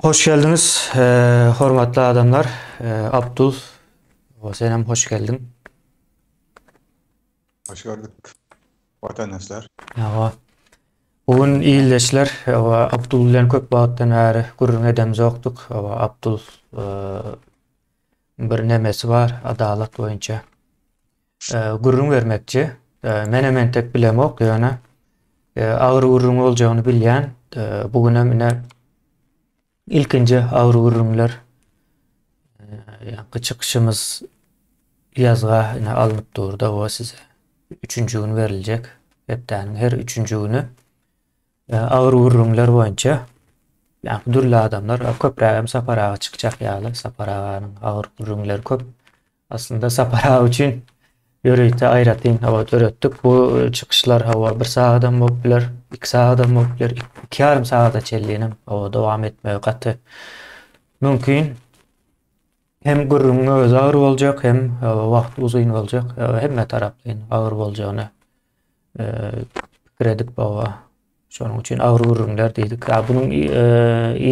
Hoş geldiňiz, hormatly adamlar. Abdul, senem hoş geldiň. Hoş gördük, watandaşlar. Hawa. Bu gün ildeşler, hawa, Abdul bilen köp wagtdan bäri gürrüň edemzokdyk. Hawa, Abdul bir nemesi bar, adalat boýunça. Gürrüň bermekçi. Menem entek bilemok, ýöne agyr gürrüň boljagyny bilýän. Bu günem ine ilkinji agyr gürrüňler ýaňky çykyşymyz ýazga ine alnyp durda o size. Üçünji gün beriljek. Hepdäniň her üçünji güni agyr gürrüňler boýunça ýaňky dürli adamlar, köprägem Sapar aga çykjak ýaly. Sapar aganyň agyr gürrüňleri köp. Aslynda Sapar aga üçin ýörite aýratyn hawa döretdik. Bu çykyşlar hawa bir sagadam bolup biler, iki sagadam bolup biler, iki ýarym sagada çenlinem hawa dowam etmegi gaty mümkin. Hem gürrüňiň özi agyr boljak, hem wagt uzyn boljak, hemme taraplaýyn agyr boljagyny pikir edip hawa Şonuň üçin agyr gürrüňler diýdik. Ýa bunuň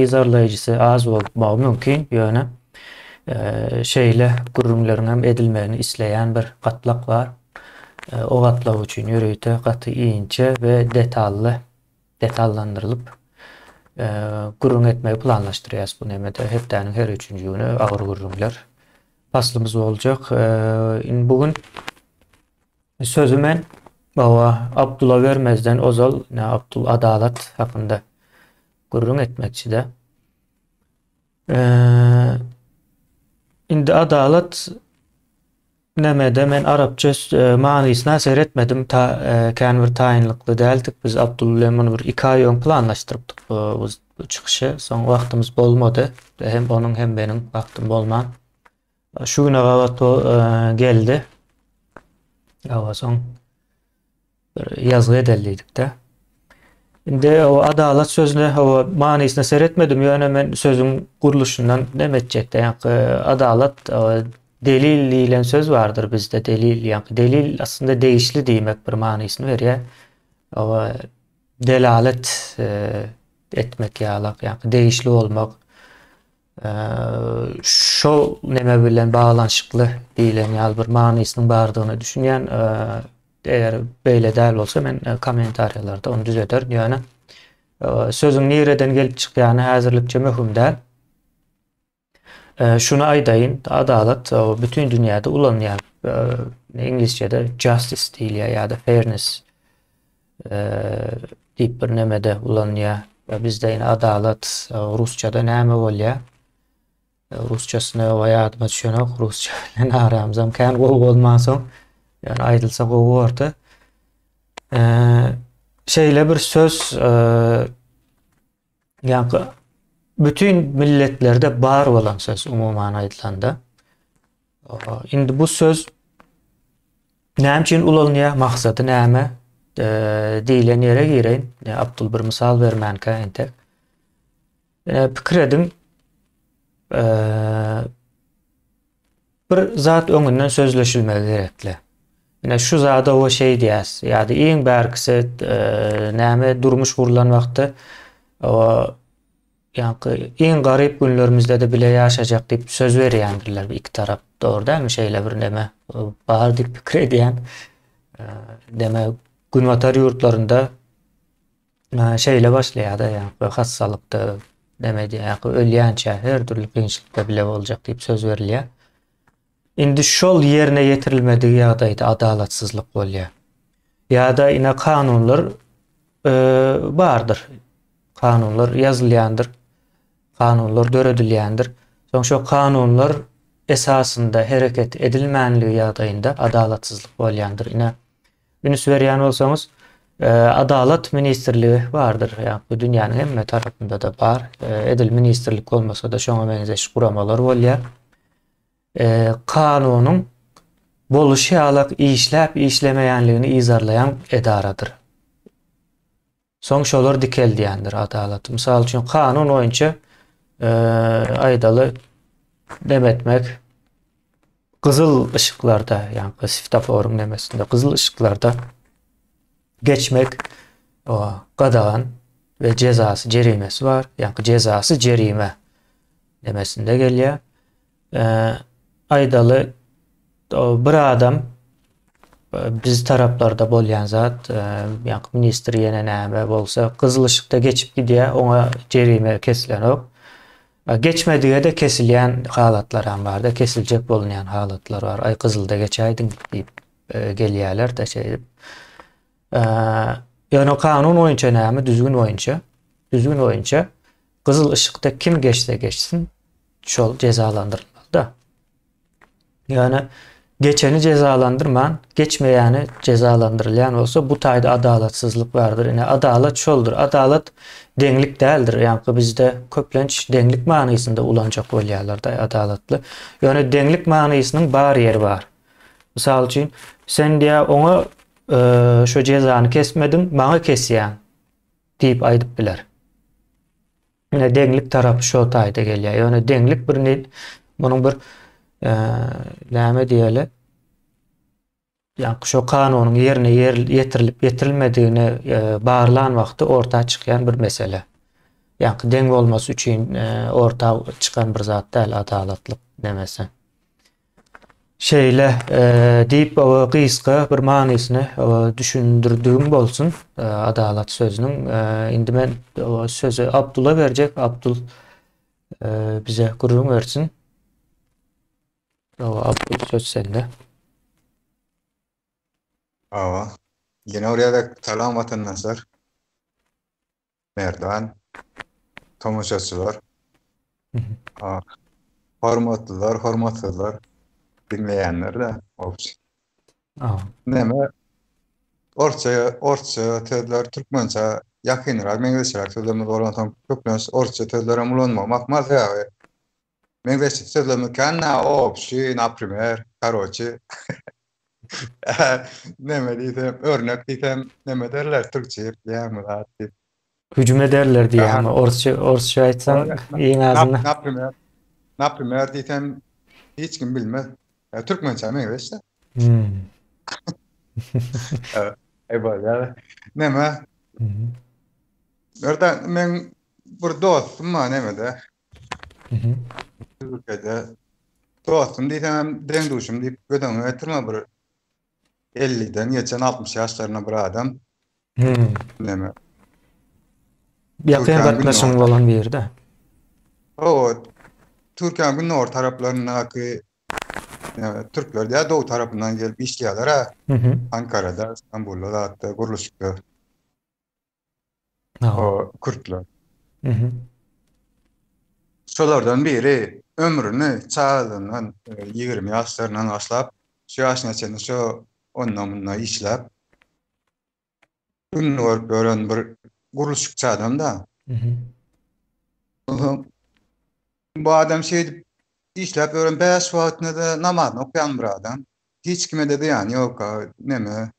yzarlaýjysy az bolmagy mümkin, ýöne şeýle gürrüňleriň hem edilmegini isleýän bir gatlak bar. O gatlak üçin ýörite gaty inçe we detally, detallandyrylyp gürrüň etmegi planlaşdyrýas bu nemede. Hepdäniň her üçünji güni agyr gürrüňler paslymyz boljak. Indi bu gün Sözi men baba Abdula bermezden ozal ine Abdul adalat hakynda gürrüň etmekçide. Indi adalat nämede men arapça e, manysyna seretmedim ta e, kän bir taýynlykly däldik biz Abdul bilen muny bir iki aý öň planlaşdyrypdyk bu, bu çykyşy soň wagtymyz bolmady hem onuň hem meniň wagtym bolman Şu güne gabat geldi. Hawa soň bir ýazgy edeli diýdik-de. Indi o adalat sözüne hawa manysyna seretmedim, ýöne men sözüň gurluşyndan näme etjekde, ýaňky adalat delil diýlen söz bardyr bizde, delil, ýaňky delil aslynda degişli diýmek bir manysyny berýär. Hawa delalet etmek ýalak, ýaňky degişli bolmak. Şol neme bilen baglanyşykly diýlen ýaly bir manysynyň bardygyna düşünýän. Eger beýle däl bolsa men kommentariýalarda ony düzederin. Ýöne sözüň nireden gelip çykýany häzirlikçe möhüm däl. Şuny aýdaýyn, adalat bütin dünýäde ulanylýar. Iňlisçede justice diýilýär ýa-da fairness diýip bir nemede ulanylýar. Bizde ýene adalat rusçada näme bolýar? Rusçasyny oba ýadyma düşenok. Rusça bilen aramyzam kän gowy bolmansoň, ýöne aýdylsa gowy bordy. Şeýle bir söz Ýaňky bütin milletlerde bar bolan söz umuman aýdylanda. Indi bu söz näme üçin ulanylýar, maksady näme diýlen ýere gireýin. Abdul bir mysal bermänkä entek. Pikir ediň, Bir zat öňünden sözleşilmegi gerekli. Ine şu zada o şeý diýäs. Ýa-da iň bärkisi näme durmuş gurlan wagty o ýaňky iň garyp günlerimizde-de bile ýaşajak diýip söz berýändirler iki tarap. Dogry dälmi şeýle bir neme bar diýip pikir edýän. Deme günbatar ýurtlarynda şeýle başlaýar-da, ýaňky hassalykda neme diýýär, ýaňky ölýänçä her dürli kynçylykda bile boljak diýip söz berilýär. Indi şol ýerine ýetirilmedigi ýagdaýda adalatsyzlyk bolýar. Ýa-da ine kanunlar e, bardyr. Kanunlar ýazylýandyr. Kanunlar döredilýändir. Soň şo kanunlar esasynda hereket edilmänligi ýagdaýynda adalatsyzlyk bolýandyr. Ine Üns berýän bolsaňyz, Adalat ministrligi bardyr. Ýa bu dünýäniň hemme tarapynda-da bar. Edil ministrlik bolmasa-da şoňa meňzeş guramalar bolýar. Kanunyň boluşy ýalak işläp işlemeýänligini yzarlaýan edaradyr. Soň şolar dikeldýändir adalaty. Mysal üçin kanun boýunça aýdaly neme etmek gyzyl yşyklarda, ýagny sfetoforyň nemesinde gyzyl yşyklarda geçmek o gadagan. we jezasy, jerimesi bar. Ýaňky jezasy jerime demesinde gelýär. Aýdaly bir adam biz taraplarda bolýan zat, ýaňky ministr ýene näme bolsa, gyzyl yşykda geçip gidýär, oňa jerime kesilenok. Geçmedige-de kesilýän halatlaram bar-da, kesiljek bolunýan halatlar bar. Aý gyzylda geçäýdiň diýip gelýärler-de şeýdip. Ýöne kanun boýunça näme, düzgün boýunça, düzgün boýunça gyzyl yşykda kim geçse geçsin, şol jezalandyrylmaly-da. Ýöne geçeni jezalandyrman, geçmeýäni jezalandyrylýan bolsa, bu taýda adalatsyzlyk bardyr. Ine, adalat şoldur. Adalat deňlik däldir. Ýaňky bizde köplenç deňlik manysynda ulanjak bolýarlar-da adalatly. Ýöne deňlik manysynyň bar ýeri bar. Mysal üçin, sen diýä oňa şu jezany kesmediň, maňa kesýäň diýip aýdyp biler. Ine deňlik tarapy şo taýda gelýär. Ýöne deňlik bir munuň bir näme diýeli? Ýa şo kanunyň ýerine ýetirilip ýetirilmedigini barlan wagty orta çykýan bir mesele. Ýa deň bolmasy üçin orta çykan bir zat däl adalatlyk nemesi. Şeýle diýip, gysga bir manysyny düşündirdigim bolsun adalat sözüniň. Indi men sözi Abdula berjek. Abdul bize gürrüň bersin. Abdul söz sende. Hawa. Ýene bir gezek salam watandaşlar. Merdan, tomaşaçylar, hormatlylar, hormatsyzlar, diňleýänler-de, obşi. Näme, orsça, orsça sözler türkmençä ýakynrak, meňzeşräk sözlerimiz bolansoň, köplenç orsça sözlerem ulanmagym ahmal, sebäbi meňzeş sözlerimiz kän-dä, obşi, naprimer, karoçi. Neme diýsem, örnek diýsem, neme derler, türkçe gepleýäňmi zat diýip. Hüjüm ederler diýýäňmi? Orsça, orsça aýtsaň, iň azyndan. Naprimer, naprimer diýsem, hiç kim bilmez. Türkmençä meňzeş-de. Hmm. Eý bolýar. Neme? Merdan, meň bir dostum bar nemede. Türkiýede dostum diýsemem deň-duşum diýip göz öňüne getirme bir 50-den geçen 60 ýaşlarynda bir adam. Hmm. Näme? Ýakyn Türkiýäniň gatnaşyň gündogar bolan biri-de. Hawa, Türkiýäniň gündogar taraplaryndaky näme, türkler diýä dowy tarapyndan gelip işleýärler-ä. Ankarada, Stambulda zatda gurluşykda. O kürtler. Şolardan biri ömrüni çagalygyndan 20 ýaşlaryndan başlap şu ýaşyna çenli şo onda-munda işläp gününi görüp ýören bir gurluşykçy adam-da. Onsoň bu adam şeýdip işläp ýören bäş wagtyna-da namazyny okaýan bir adam. Hiç kime-de zyýany ýok, neme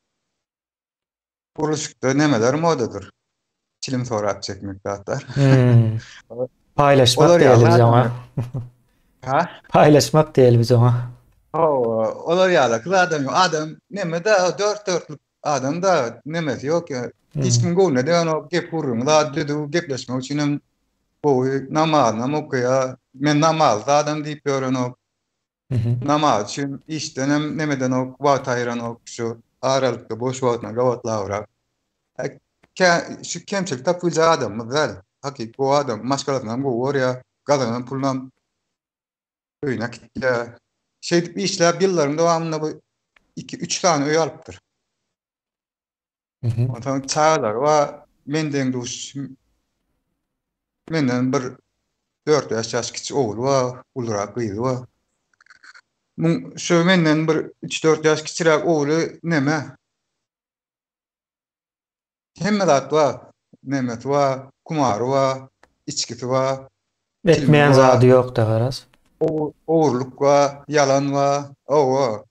Gurluşykda nemeler modadyr? Çilim sorap çekmek zatlar. Hmm. Paýlaşmak Olar diýeli ýaly biz oňa. adamlar. Ha? Paýlaşmak diýeli biz oňa. Hawa, olar ýaly kız adam ýok. Adam neme da dört dörtlük adam da nemesi ýok ýa. Hiç Hmm. kim göwnüne degenok, gep gürrüň zat düzüw gepleşmek üçin hem gowy namazynam okaýar. Men namazly adam diýip ýörenok. Namaz üçin işdenem nemedenok wagt aýyranok şu aralykda boş wagtyna gabatlabrak. Kä şu kemçilik tapyp biljek adamymyz däl. Hakyky gowy adam, maşgalasynam gowy görýär, gazanan pulunam öýüne äkitýär. Şeýdip işläp ýyllaryň dowamynda bu iki-üç sany öý alypdyr. Onsoň çagalary bar, men deň-duş, menden bir dört-bäş ýaş kiçi ogly bar, ulurak gyzy bar. Muň şu menden bir üç-dört ýaş kiçiräk ogly neme? Hemme zat bar. Nemesi bar, kumary bar, içgisi bar, çilimi Etmeýän bar. zady ýok-da garaz. Ogurlyk bar, ýalan bar. Hawa.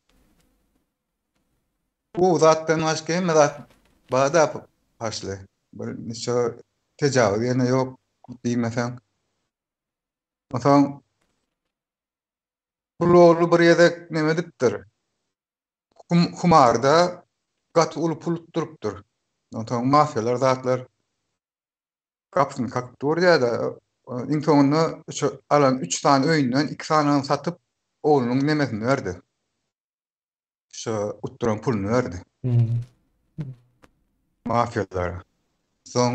Bu zatdan başga hemme zat bar-da paşly. Bir niçe tejawüz ýene ýok diýmeseň. Onsoň bul ogly bir gezek neme edipdir. Humarda gaty uly pul utdurypdyr. Onsoň mafiýalar zatlar. Gapysyny kakyp dur diýýär-de, iň soňunda şu alan üç sany öýünden iki sanyny satyp, oglunyň nemesini berdi. Şu utduran puluny berdi. Mafiýalara. Soň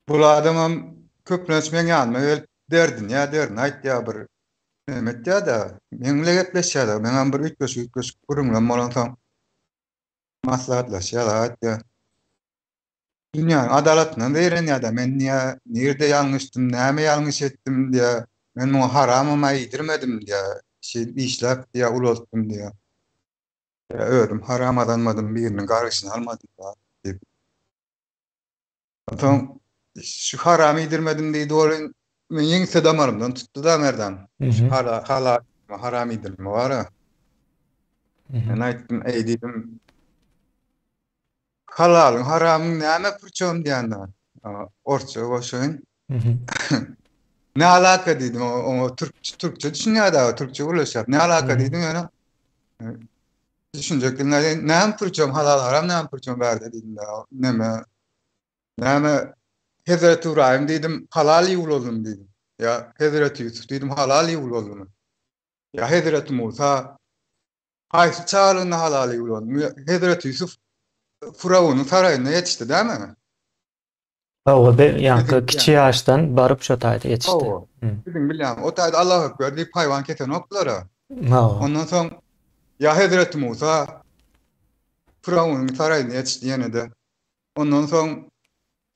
bul adamam köplenç meň ýanyma gelip derdini ýa derdini aýtýar bir neme etýär-de, meň bilen gepleşýär-de, meňem bir üýtgeşik-üýtgeşik gürrüňlerim bolansoň maslahatlaşýar, aýtýar. Dünýäniň adalatyndan zeýrenýär-de, men diýýär, nirde ýalňyşdym, näme ýalňyş etdim diýýär, men muňa haramam-a iýdirmedim diýýär, şeýdip işläp diýýär, ulaltdym diýýär. Ýa özüm haram gazanmadym, biriniň gargyşyny almadym diýip. Onsoň şu haram iýdirmedim diýdi welin, men ýeňse damarymdan tutdy-da Merdan. Şu halal haram iýdirme bar-a. Men aýtdym, eý diýdim, Halalyň haramyň näme priçom diýende orsça goşaýyn. Ne alaka diýdim oňa türk türkçe düşünýär da türkçe gürleşýär. Ne alaka diýdim ýöne düşünjek diline näme priçom halal haram näme priçom bärde diýdim da näme näme Hezreti Ybraýym diýdim halal ýuwladym diýdim. Ýa Hezreti Ýusuf diýdim halal ýuwladym. Ýa Hezreti Musa Haýsy çagalygynda halal ýuwlan? Hezreti Ýusuf Firawunyň saraýynda ýetişdi dämi? Hawa, be, ýaňky kiçi ýaşdan baryp şo taýda ýetişdi. Hawa. Biziň bilýän, o taýda Allahu Ekber diýip haýwan kesenokdylar-a. Hawa. Ondan soň ýa Hezreti Musa Firawunyň saraýynda ýetişdi ýene-de. Ondan soň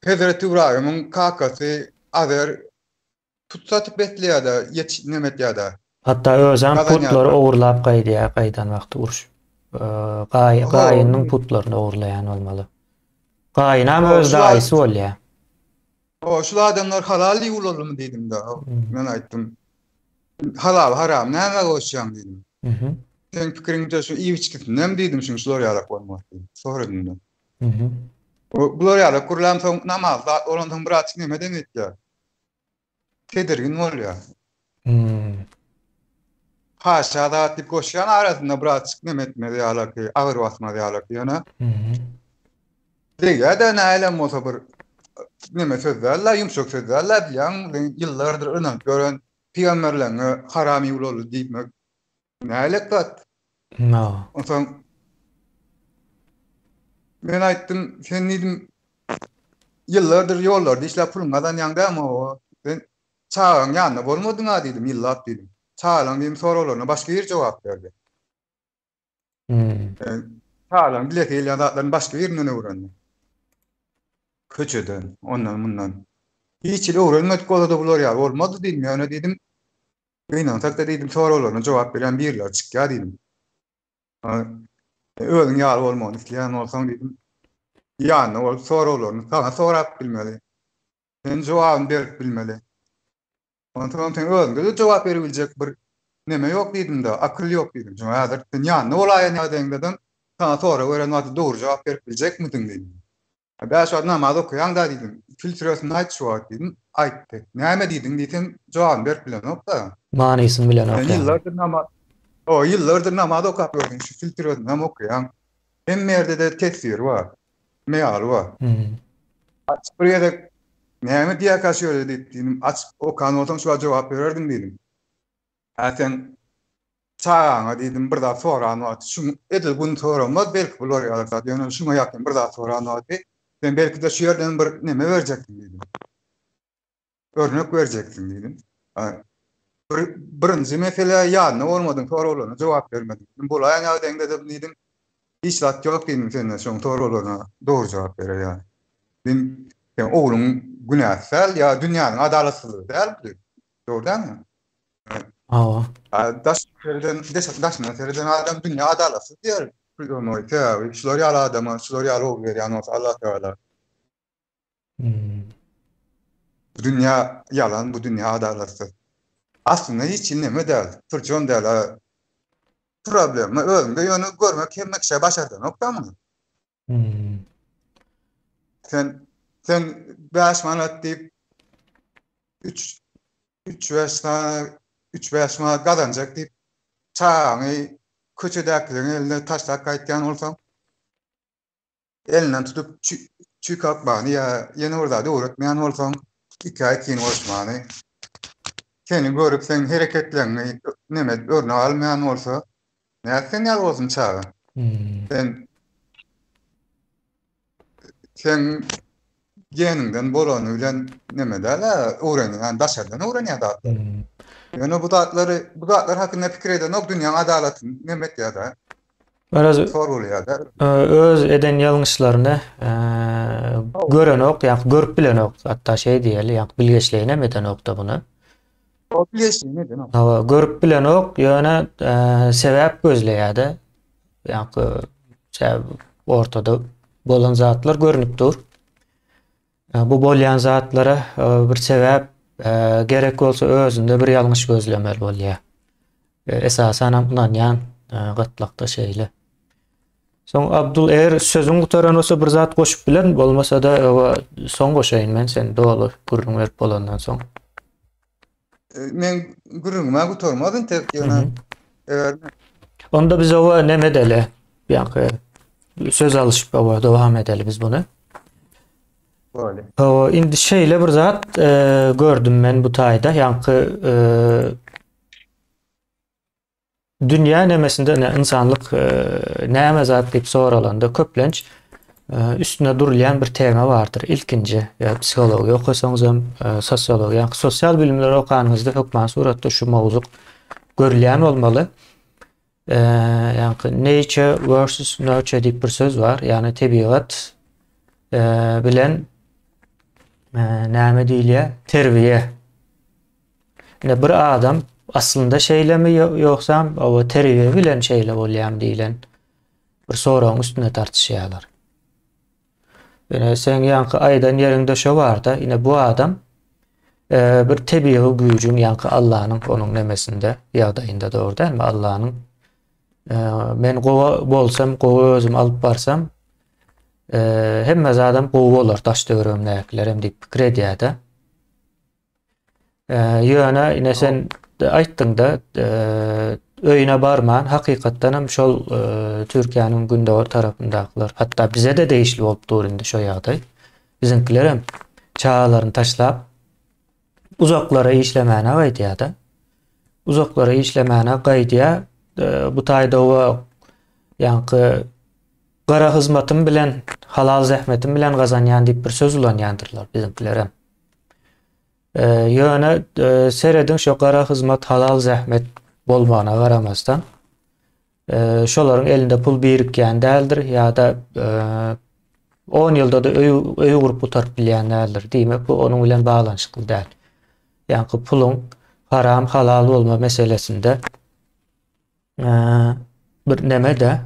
Hezreti Ybraýymyň kakasy Azer Put satyp besleýärde, ýetiş neme etýärde. Hatda özem putlary ogurlap gaýdýar, gaýdan wagty uruş. Gaý, gaýynyň putlaryny ogurlaýan bolmaly. Gaýynam öz daýysy bolýar. O, şul adamlar halal diýip ulaldymy diýdim-de. Men aýtdym. Halal, haram nämä goşýaň diýdim. Seň pikiriňçe şu iýip-içgisindenmi diýdim, şuň şular ýalak bolmasy diýdim. Soradym-da. Bular ýalak gürlämsoň namaz zat bolansoň birazjyk neme deň etýär. Tedirgin bolýar. Hmm. Haşa zat diýip goşýan arasynda birazjyk neme etmez ýalaky, agyr basmaz ýalaky ýöne. Hmm. Degýär-de nähilem bolsa bir neme söz däl-de, ýumşak söz däl-de bilýäň, ýyllardyr ynanyp ýören pygamberleriňe haram ýuwlaldy diýmek nähilek zat? No. Onsoň men aýtdym, sen diýdim, ýyllardyr ýollarda işläp puluňy gazanýaň dämi o? Sen çagaň ýanynda bolmadyň-a diýdim, ýyllap diýdim. Çagalaň diýdim soraglaryna başga biri jogap berdi. Hmm. Çagalaň bilesi gelýän zatlaryny başga birinden öwrendi. Köçeden, ondan mundan. Hiç hili öwrenmedik bolsa-da bular ýaly bolmazdy diýdim, ýöne diýdim, Gynansak-da diýdim, soraglaryna jogap berýän birileri çykýar diýdim. Özüň ýaly bolmagyny isleýän bolsaň diýdim, ýanynda bolup soraglaryny saňa sorap bilmeli. Sen jogabyny berip bilmeli. Onsoňam sen özüňde-de jogap beribiljek bir neme ýok diýdim-de, akyl ýok diýdim. Şoňa häzir sen ýanynda bolaýan ýagdaýyňda-da saňa sorag beren wagty dogry jogap berip biljekmidiň diýdim. Bäş wagt namaz okaýaň-da diýdim. Fil süresini aýt şu wagt diýdim. Aýtdy. Näme diýdiň diýsem, jogabyny berip bilenok-da. Manysyny bilenok ýaly. Ýyllardyr namaz, o, ýyllardyr namaz okap ýörsüň, şu fil süresini hem okaýaň. Hemme ýerde-de tefsiri bar. Mealy bar. Açyp bir gezek näme diýýärkä şu ýerde diýip diýdim. Açyp okan bolsaň şu wagt jogap bererdiň diýdim. Hä sen çagaňa diýdim bir zat soran wagty şuň edil gün soramaz belki bular ýaly zat ýöne şuňa ýakyn bir zat soran wagty sen belki-de şu ýerden bir neme berjeksiň diýdim. Örnek berjeksiň diýdim. Bir birinji mesele ýanynda bolmadyň soraglaryna jogap bermediň. Bolaýan ýagdaýyňda-da diýdim hiç zat ýok diýdim sende şoň soraglaryna dogry jogap berer ýaly. Diýdim sen ogluň günäsi däl ýa dünýäniň adalatsyzlygy däl bu diýdim. Dogry dälmi? Hawa. Daş sereden, daşyndan sereden adam dünýä adalatsyz diýer. Sebäbi şular ýaly adama şular ýaly ogul berýän bolsa Allah Teala. Hmm. Bu dünýä ýalan, bu dünýä adalatsyz. Aslynda hiç neme däl, pürçon däl. Problema özüňde ýöne görmek hemme kişä başardanok da muny. Hmm. Sen sen 5 manat diýip 3 3 5 sany 3 5 manat gazanjak diýip çagaňy köçedäkileriň eline taşlap gaýtýan bolsaň elinden tutup. Çüý kakmany ýa ýene bir zady öwretmeýän bolsaň, ikä ikini goşmany, seni görüp seň hereketleriňi neme edip örnek almaýan bolsa, nädip sen ýaly bolsun çaga? Sen seň geniňden bolany bilen neme däl-ä, öwrenýän, daşardan öwrenýän zatlary. Ýöne bu zatlary, bu zatlar hakynda pikir edenok, dünýäň adalatyny neme etýär-dä. Garaz, Sorgulaýar-da. öz eden ýalňyşlaryny görenok, ýa görüp bilenok, hatda şeý diýeli, ýa bilgeşleýin hem edenok-da muny. O bilgeşleýin edenok. Hawa, görüp bilenok, ýöne sebäp gözleýär-de. Ýa ortada bolan zatlar görnüp dur. Bu bolýan zatlara bir sebäp gerek bolsa özünde bir ýalňyş gözlemeli bolýar. Esasanam ynanýan gatlakda şeýle. Soň Abdul eger sözüň gutaran bolsa bir zat goşup bilerin, bolmasa-da soň goşaýyn men sen doly gürrüň berip bolandan soň. Men gürrüňime gutarmaz entek ýöne eger Onda biz owa neme edeli? Ýa-da söz alyşyp owa dowam edeli biz muny. Boldy. Owa indi şeýle bir zat e, gördüm men bu taýda. Ýaňky e, Dünýä nemesinde ine ynsanlyk näme zat diýip soralanda köplenç üstünde durulýan bir tema bardyr. Ilkinji ýa psihologiýa okasaňyz hem, sosiologiýa, ýa sosial bilimleri okanyňyzda hökman suratda şu mowzuk görülýän bolmaly. Ýa nature versus nurture diýip bir söz bar. Ýagny tebigat bilen näme diýilýär? Terbiýe. Ine bir adam aslynda şeýlemi ýogsam oba terbiýe bilen şeýle bolýamy diýlen bir soragyň üstünde tartyşýarlar. Ine sen ýaňky aýdan ýeriňde şo barda, ine bu adam e, bir tebigy güýjüň ýaňky Allanyň onuň nemesinde ýagdaýynda dogry dälmi? Allanyň e, men gowy bolsam, gowy özüm alyp barsam, e, hemme zadam gowy bolar daş töweregimdäkiler hem diýip pikir edýär-de. Ýöne ine sen aýtdyňda öýüne barman hakykatdan hem şol Türkiýäniň gündogar tarapyndakylar hatda bize-de degişli bolup dur indi şo ýagdaý. Biziňkiler hem çagalaryny taşlap uzaklara işlemäne gaýdýar-da. Uzaklara işlemäne gaýdýar. Bu taýda oba ýaňky gara hyzmatym bilen, halal zähmetim bilen gazanýan diýip bir söz ulanýandyrlar biziňkiler hem. Ýöne serediň şo gara hyzmat halal zähmet bolmagyna garamazdan şolaryň elinde pul birikýän däldir ýa-da 10 ýylda-da öý öý gurup gutaryp bilýän däldir. Diýmek bu onuň bilen baglanyşykly däl. Ýaňky puluň haram halal bolma meselesinde bir neme-de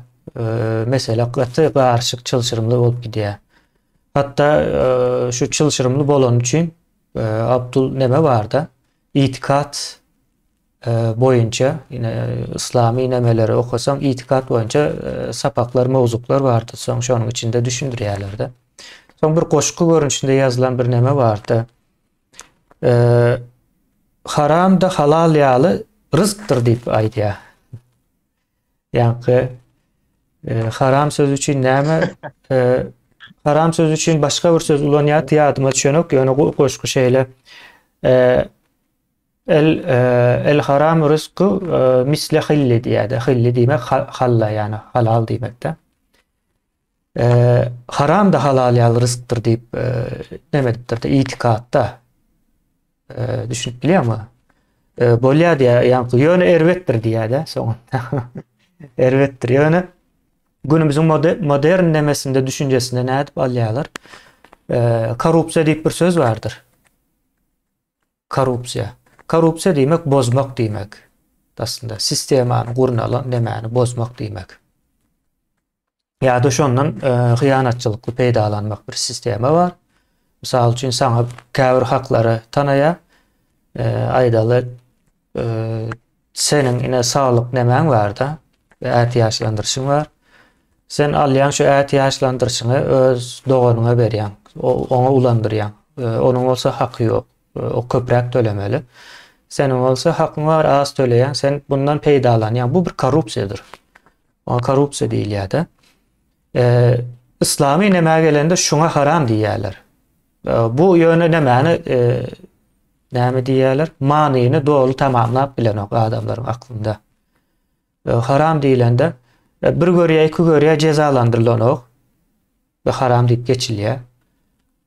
mesele gaty garyşyk çylşyrymly bolup gidýär. Hatda şu çylşyrymly bolany üçin Abdul neme barda itikat boýunça ýene yslamy nemeleri okasaň itikat boýunça sapaklar, mowzuklar bardy. Soň şonuň içinde düşündirýärler-de. Soň bir goşgy görnüşinde ýazylan bir neme bardy. Haram-da halal ýaly ryzkdyr diýip aýdýar. Ýaňky haram söz üçin näme haram söz üçin başga bir söz ulanýar, ýadyma düşenok, ýöne goşgy şeýle. El el haram ryzku misle hilli diýýär. Hilli diýmek halla ýagny halal diýmekde. Haram-da halal ýaly ryzkdyr diýip neme edipdir-de itikatda. Düşünip bilýärmi? Bolýar diýýär, ýaňky ýöne erbetdir diýýär-de soňunda. Erbetdir. Ýöne günümiziň modern nemesinde düşünjesinde nädip alýarlar? Korrupsiýa diýip bir söz bardyr. Korrupsiýa. Korrupsiýa diýmek bozmak diýmek. Aslynda sistemany gurnalan nemäni bozmak diýmek. Ýa-da şondan e, hyýanatçylykly peýdalanmak bir sistema bar. Mysal üçin saňa käbir haklary tanaýar. E, aýdaly e, seniň ine saglyk nemäň bar-da, ätiýaçlandyryşyň bar. Sen alýan şu ätiýaçlandyryşyňy öz doganyňa berýäň, oňa ulandyrýaň. Onuň bolsa haky ýok. O köpräk tölemeli. Seniň bolsa hakyň bar, az töleýäň. Sen bundan peýdalanýaň. Bu bir korrupsiýadyr. Oňa korrupsiýa diýilýär-de. Yslamy nämä gelende şuňa haram diýýärler. Bu ýöne nämäni näme diýýärler? Manyny doly tamamlap bilenok adamlaryň aklynda. Haram diýlende bir görýär, iki görýär, jezalandyrylanok. We haram diýip geçilýär.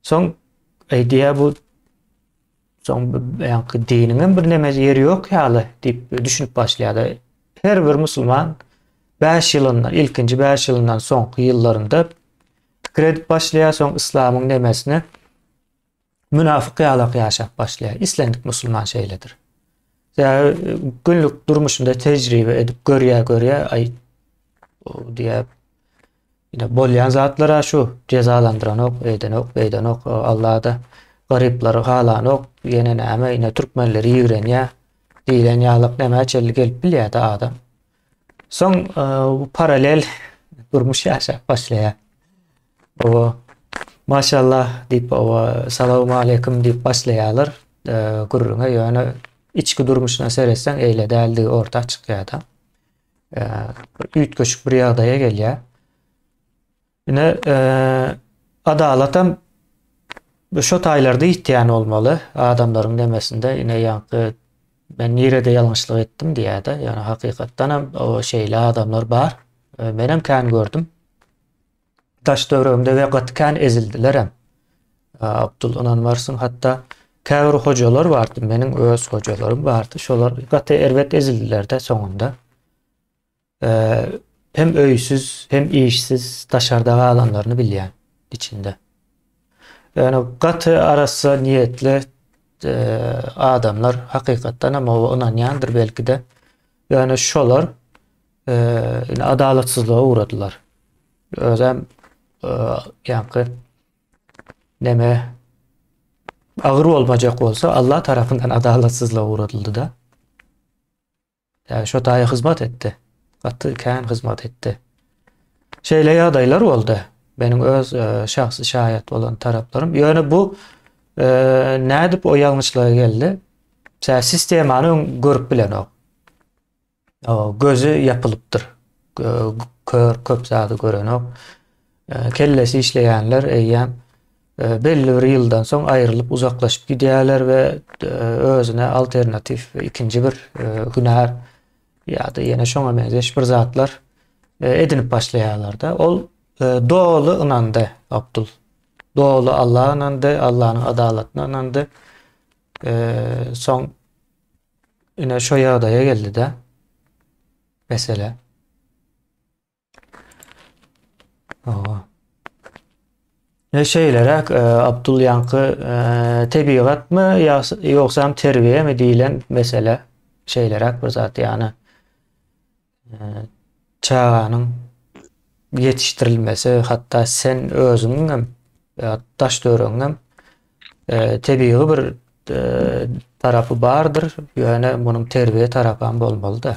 Soň eý diýýär bu soň ýaňky diniň hem bir neme ýeri ýok ýaly diýip düşünip başlaýar. Her bir musulman 5 ýylyndan, ilkinji 5 ýylyndan soňky ýyllarynda pikir edip başlaýar, soň yslamyň nemesine münafyk ýalak ýaşap başlaýar. Islendik musulman şeýledir. Sebäbi günlük durmuşynda tejribe edip görýär, görýär, aý diýýär. Ine bolýan zatlara şu jezalandyranok, edenok, beýdenok, Allah-da garyplary halanok, ýene näme, ine türkmenleri ýigrenýär diýlen ýalyk nämä çenli gelip bilýär-de adam. Soň bu paralel durmuş ýaşap başlaýar. Owa, maşallah diýip, owa, salawmaleýkim diýip başlaýarlar gürrüňe, ýöne içki durmuşyna seretseň eýle däldigi orta çykýar-da. Bir üýtgeşik bir ýagdaýa gelýär. Ine, adalatam şo taýlarda ýitýän bolmaly adamlaryň demesinde. Ine, ýaňky men nirede ýalňyşlyk etdim diýýär-de. Ýöne hakykatdan hem o şeýle adamlar bar. Menem kän gördüm. Daş-töweregimde we gaty kän ezildilerem. Abdul ynanmarsyň, hatda käbir hojalar bardy, meniň öz hojalarym bardy. Şolar gaty erbet ezildiler-de soňunda. Hem öýsüz, hem işsiz daşarda galanlaryny bilýän içinde. Ýöne gaty arassa niýetli adamlar hakykatdan hem oba ynanýandyr belki-de. Ýöne şolar indi adalatsyzlyga ugradylar. Özem ýaňky neme agyr bolmajak bolsa Allah tarapyndan adalatsyzlyga ugradyldy-da. Ýa şo taýa hyzmat etdi. Gaty kän hyzmat etdi. Şeýle ýagdaýlar boldy. Meniň öz e, şahsy şaýat bolan taraplarym. Ýöne bu e, nädip o ýalňyşlyga geldi? Tä sistemany öň görüp bilenok. O, gözi ýapylypdyr. Kör köp zady görenok. E, kellesi işleýänler eýýäm Belli bir ýyldan soň aýrylyp uzaklaşyp gidýärler we özüne alternatiw ikinji bir hünär ýa-da ýene şoňa meňzeş bir zatlar edinip başlaýarlar-da. Ol doly ynandy Abdul. Doly Allaha ynandy, Allanyň adalatyna ynandy. Soň ine şo ýagdaýa geldi-de mesele. Oha. Ne şeýleräk e, Abdul ýaňky e, tebigatmy ýogsam terbiýemi diýlen mesele şeýleräk bir zat ýany e, çaganyň ýetişdirilmesi hatda sen özüňiň hem daş töweregiň hem tebigy bir tarapy bardyr ýöne munuň terbiýe tarapam bolmaly-da.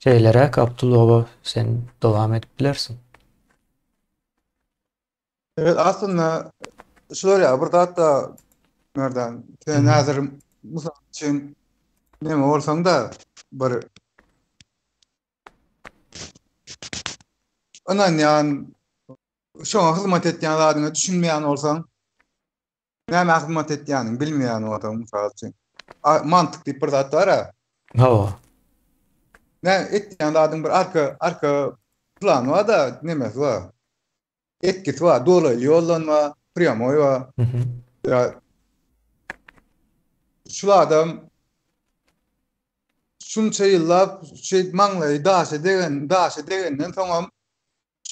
Şeýleräk Abdul baba sen dowam edip bilersiň. Evet aslynda şular ýaly bir zat da Merdan sen häzir mysal üçin neme bolsaň da bir ynanýan şoňa hyzmat etýän zadyňa düşünmeýän bolsaň Nämä hyzmat etýäniňi bilmeýän bolsaň, mysal üçin. Mantyk diýip bir zat bar-a. Hawa. Nä etýän zadyň bir arka, arka plany bar-da, nemesi bar. Etgisi bar, dolaýly ýoldan bar, prýamoý bar. Ýa şul adam şunça ýyllap şeýdip maňlaýy daşa degen, daşa degenden soňam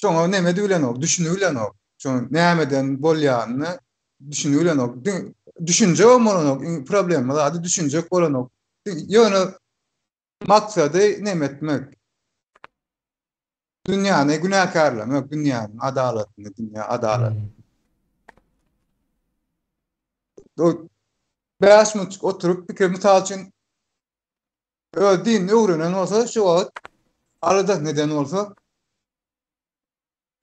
Şoňa neme edibilenok, düşünibilenok. Şoň nämeden bolýanyny düşünibilenok. Düşünjegem bolanok, iň problema zady düşünjek bolanok. Ýöne maksady neme etmek. Dünýäni günäkärlemek, dünýäniň adalatyny, dünýä adalat. 5 minutjyk oturyp pikir mysal üçin Öz dinini öwrenen bolsa şu wagt aladasyny eden bolsa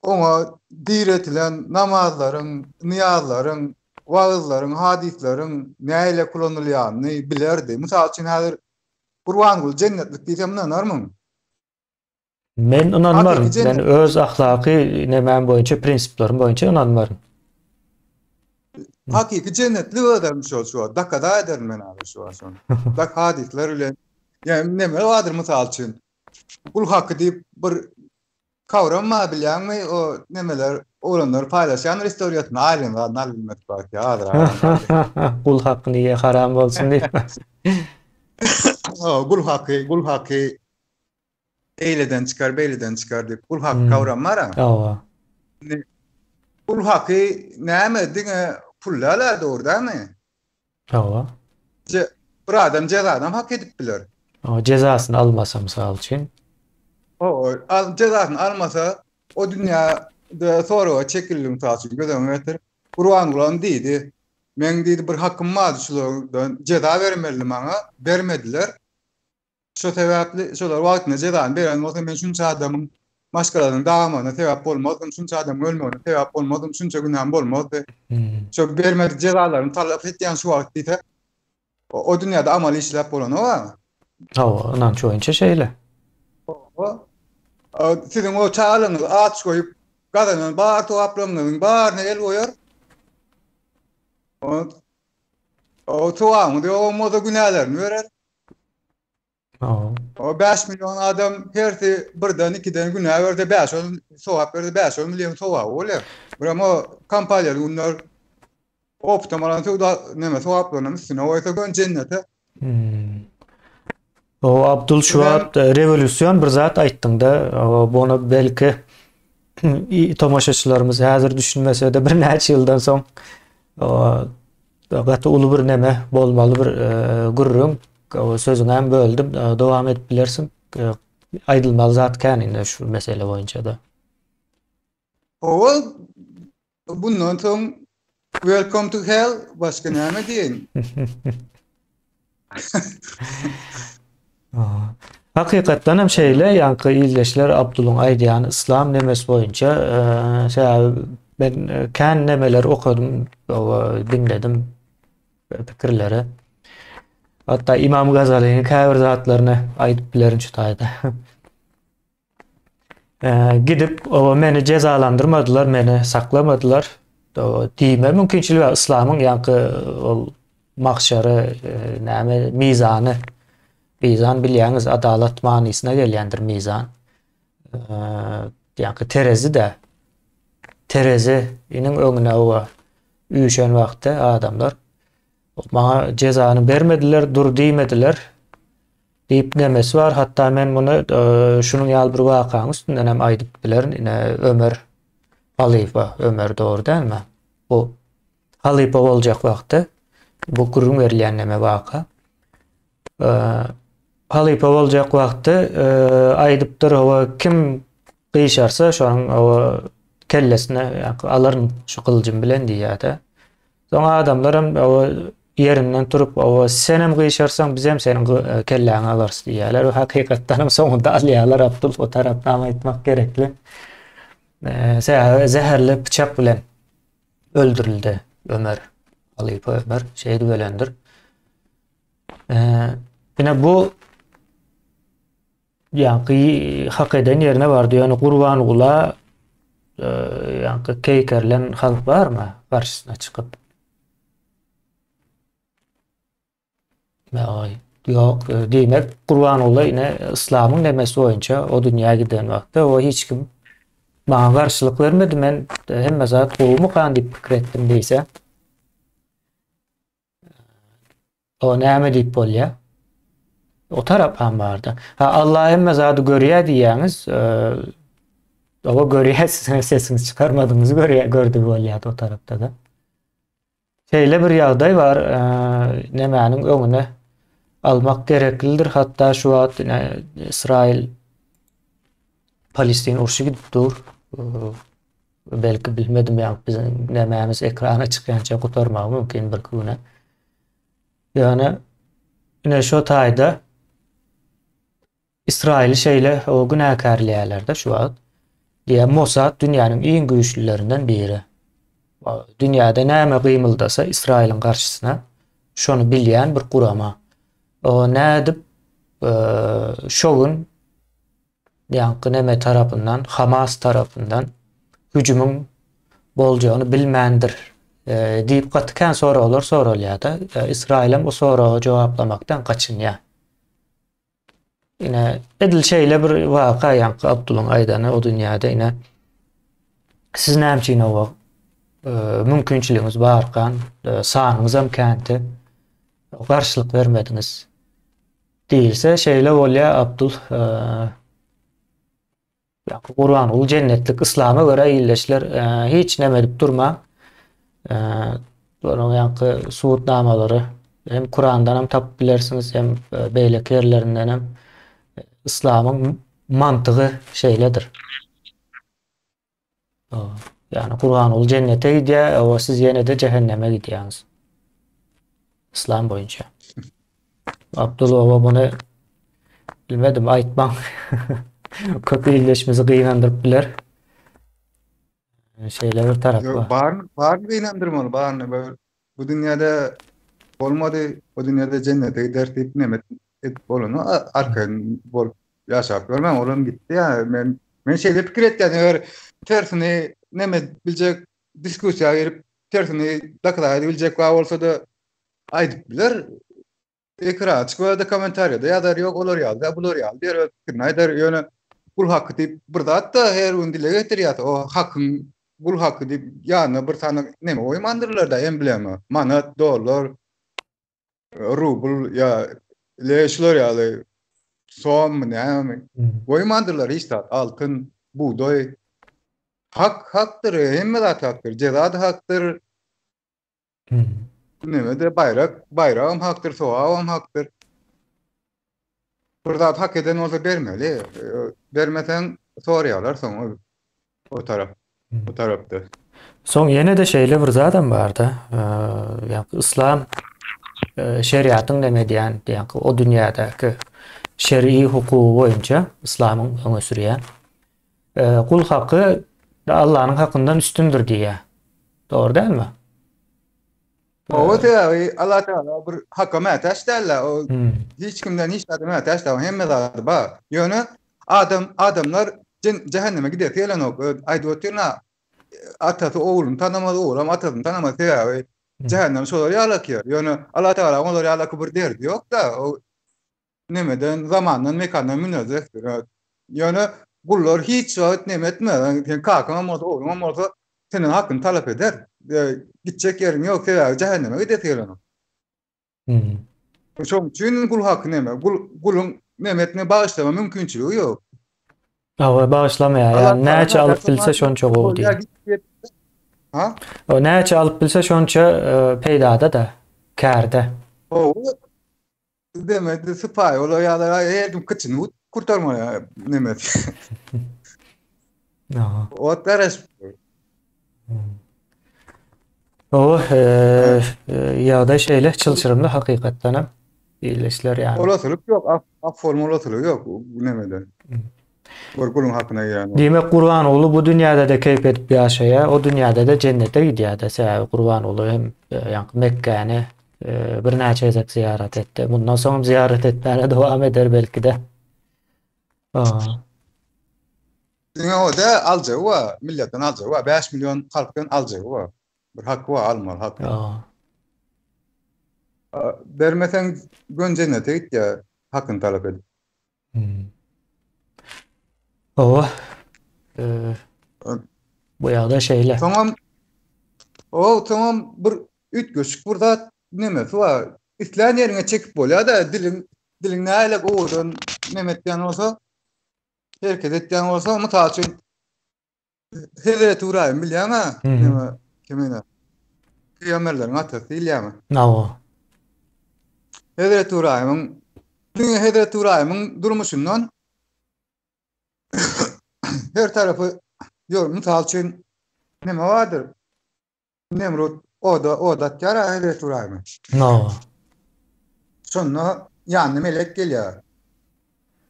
oňa diretilen namazlaryň, nyýazlaryň, wagyzlaryň, hadyslaryň nähili ulanylýanyny bilerdi. Mysal üçin häzir Gurbanguly jennetlik diýsem ynanarmyň? Men ynanmaryn. Men öz ahlaky nemäm boýunça, prinsiplerim boýunça ynanmaryn. Hakyky jennetlik özem şol şu wagt. Dakada ederin men abi şu wagt şony. Dak hadyslar bilen. Ýa neme bardyr mysal üçin. Gul haky diýip bir kawram bar bilýäňmi? O nemeler oglanlar paýlaşýan istoriýasyny aýlygyny zadyny alyp bilmedik wagty azrak. Gul hakyny ýe haram bolsun diýip. Gul haky, gul haky eýleden çykar, beýleden çykar diýip gul haky kawram bar-a. Hawa. Indi gul haky näme diňe pul däl-ä dogry dälmi? Hawa. Bir adam jezadan hak edip biler. Hawa, jezasyny almasa mysal üçin. Hawa, al, jezasyny almasa o dünýäde soraga çekildi mysal üçin göz öňüne getir. Gurbangulam diýdi. Meň diýdi bir hakym bardy şulardan jeza bermelidi maňa, bermediler. Şo sebäpli şolar wagtynda jezany beren bolsa men şunça adamyň maşgalasynyň dagamagyna sebäp bolmazdym, şunça adamyň ölmegine sebäp bolmazdym, şunça günäm bolmazdy. Şo bermedik jezalaryny talap etýän şu wagt diýse, o dünýäde amal işläp bolanok-a. Hawa, ynanç boýunça şeýle. Hawa. Siziň o çagalygyňyzy aç goýup gazanan bar sogaplaryňyzyň baryna el goýar. O sogabyňyz ýogam bolsa günälerini berer. O 5 milyon adam hersi birden ikiden günä berse 5 on sogap berse 5 on milyon sogaby bolýar. Biram o kompaniýaly günler optam alan söwda neme sogaplarynyň üstüne goýsa gön jennete. Hmm. O Abdul şu wagt e, rewolýusion bir zat aýtdyňda, bunu belki tomaşaçylarymyz häzir düşünmese-de birnäçe ýyldan soň Gaty uly bir neme bolmaly bir gürrüň. Sözüňem böldüm. Dowam edip bilersiň. Aýdylmaly zat kän indi şu mesele boýunça-da. Hawa, bundan soň welcome to hell başga näme diýeýin. Hakykatdan hem şeýle, ýaňky ildeşler Abdulyň aýdýany yslam nemesi boýunça, sebäbi men kän nemeler okadym, diňledim pikirleri. Hatda Imam Gazalynyň käbir zatlaryny aýdyp bilerin şu taýda. Gidip, oba meni jezalandyrmadylar, meni saklamadylar. Diýme mümkinçiligi bar. Yslamyň ýaňky ol magşary, näme, mizany. Mizan bilýäňiz, adalat manysyna gelýändir mizan. Ýaňky terezi-de. Terezi iniň öňüne oba üýşen wagty adamlar maňa jezany bermediler, dur diýmediler. Diýip nemesi bar. Hatda men muny şunuň ýaly bir wakanyň üstünden hem aýdyp bilerin. Ine Ömer halypa, Ömer dogry dälmi? Bu halypa boljak wagty bu gürrüň berilýän neme waka. Halypa boljak wagty aýdypdyr, hawa kim gyşarsa şonuň hawa kellesine alaryn şu gylyjym bilen diýýär-de. Soň adamlaram ýerinden turup, owa, senem gyşarsaň, bizem seniň kelläňi alarys diýýärler. We hakykatdan hem soňunda alýarlar Abdul, o tarapdan aýtmak gerekli. Sebäbi zäherli pyçak bilen öldürildi Ömer. Halypa Ömer şeýdip ölendir. Ine bu Ýaňky hak eden ýerine bardy. Ýöne Gurbangula ýaňky keýkerilen halk barmy garşysyna çykyp? Ýok, ýok. Diýmek, Gurbangula ine yslamyň nemesi boýunça o dünýä giden wagtda o hiç kim maňa garşylyk bermedi. Men hemme zat gowumykan diýip pikir etdim diýse. O näme diýip bolýar? O tarapam barda. Ha Allah hemme zady görýär diýýäňiz. Oba görýär, siziň sesiňizi çykarmadyňyzy görýär, gördügi bolýar o tarapda-da. Şeýle bir ýagdaý bar, nemäniň öňüne almak gereklidir. Hatda şu wagt ine Ysraýyl Palestin urşy gidip dur. Belki bilmedim ýa biziň nämämiz ekrana çykýança gutarmagy mümkin bir güne. Ýöne ine şo taýda Ysraýyly şeýle o günäkärleýärler-de şu wagt. Diýýär Mossad dünýäniň iň güýçlülerinden biri. Dünýäde näme gymyldasa Ysraýylyň garşysyna şony bilýän bir gurama. O nädip şo gün. Ýaňky neme tarapyndan, Hamas tarapyndan hüjümiň boljagyny bilmändir diýip gaty kän soraglar soralýar-da. Ysraýylam bu soraga jogaplamakdan gaçynýar. Ine, edil şeýle bir waka ýaňky Abdulyň aýdany o dünýäde ine siz näme üçin oba mümkinçiligiňiz barkan, sanyňyzam kändi, garşylyk bermediňiz diýilse, şeýle bolýar Abdul. Ýa-da Gurbanguly jennetlik yslama görä ildeşler hiç neme edip durmaň. Onuň ýaňky subutnamalary hem Kurandan hem tapyp bilersiňiz, hem beýleki ýerlerinden hem yslamyň mantygy şeýledir. Ýagny Gurbanguly jennete gidýär, owa siz ýene-de jähenneme gidýäňiz. Yslam boýunça. Abdul oba muny bilmedim aýtmaň. Köp ildeşimizi gynandyryp biler. Şeýle bir tarap bar. Bar, bar gynandyrmaly, baryny bir bu dünýäde bolmady, o dünýäde jennete gider diýip neme edip bolany arkaýyn bolup ýaşap görmäň, olam gitdi ýa men men şeýle pikir etýän, eger tersini neme biljek diskussiýa girip tersini doklad edip biljek bar bolsa-da aýdyp biler. Ekrana çykyp ýa-da kommentariýada ýazar, ýok olar ýaly däl, bular ýaly diýer, öz pikirini aýdar. Ýöne gul haky diýip bir zat-da her gün dile getirýär. O hakyň gul haky diýip ýanyna bir sany neme goýmandyrlar-da, emblema, manat, dollar, rubl ýa le şular ýaly sommy näme goýmandyrlar hiç zat altyn bugdaý hak hakdyr hemme zat hakdyr jeza-da hakdyr neme-de baýrak baýragam hakdyr sogabam hakdyr bir zat hak eden bolsa bermeli bermeseň soraýarlar soň O tarap. O tarapda. Soň ýene-de şeýle bir zadam barda. Ýa-ni yslam şeriatyň näme diýen, ýa-ni o dünýädäki şer'i hukugy boýunça yslamyň öňe sürýän gul haky Allanyň hakyndan üstündir diýýär. Dogry dälmi? Owa sebäbi Allah Teala bir haka mätäç däl-de, o hiç kimden hiç zada mätäç däl, hemme zady bar. Ýöne adam adamlar jähenneme gidesi gelenok. Aýdyp otyryn-a, atasy ogluny tanamaz, oglam atasyny tanamaz sebäbi jähennem şolar ýaly akýar. Ýöne Allah Teala olar ýaly bir derdi ýok-da. O nemeden, zamandan, mekandan münezzehdir. Ýöne gullar hiç wagt neme etmez. Sen kakaňam bolsa, ogluňam bolsa senden hakyny talap eder. Gitjek ýeriň ýok, sebäbi jähenneme gidesi gelenok. Hmm. Şonuň üçin gul haky neme? Gul guluň neme etme bagyşlama mümkinçiligi ýok. Hawa, bagyşlamaýar. Ýa näçe alyp bilse şonça gowy diýip. Ha? O näçe alyp bilse şonça e, peýdada-da, kärde. Hawa. Demedi sypaýy olar ýaly her kim kyçyny kurtarmaly nemesi. Aha. Ot garaşyp. O ýagdaý şeýle çylşyrymly hakykatdan hem illeşler ýaly. Olasılık ýok, af, af bolma olasılıgy ýok bu nemede. Bir guluň hakyna girýän. Diýmek Gurbanguly bu dünýäde-de keýp edip ýaşaýar, o dünýäde-de jennete gidýär-de, sebäbi Gurbanguly hem ýaňky Mekgäni birnäçe gezek zyýarat etdi. Mundan soň hem zyýarat etmäne dowam eder belki-de. Diňe o däl, aljagy bar, milletden aljagy bar, 5 million halkdan aljagy bar. Bir haky bar, almaly haky. Bermeseň gön jennete gitýär, hakyny talap edip. Hmm. Owa. Bu ýagdaý şeýle. Soňam o soňam bir üýtgeşik bir zat nemesi bar. Islän ýeriňe çekip bolýar-da, diliň diliň nähili owadan neme etýän bolsa, hereket etýän bolsa, mysal üçin Hezreti Ybraýym bilýäňä? Neme kimine? Pygamberleriň atasy diýilýärmi? Hawa. Hezreti Ybraýymyň diňe Hezreti Ybraýymyň durmuşyndan her tarapy ýok, mysal üçin neme bardyr? Nemrut oda od atýar Hezreti Ybraýymy. Hawa. Şonda ýanyna melek gelýär.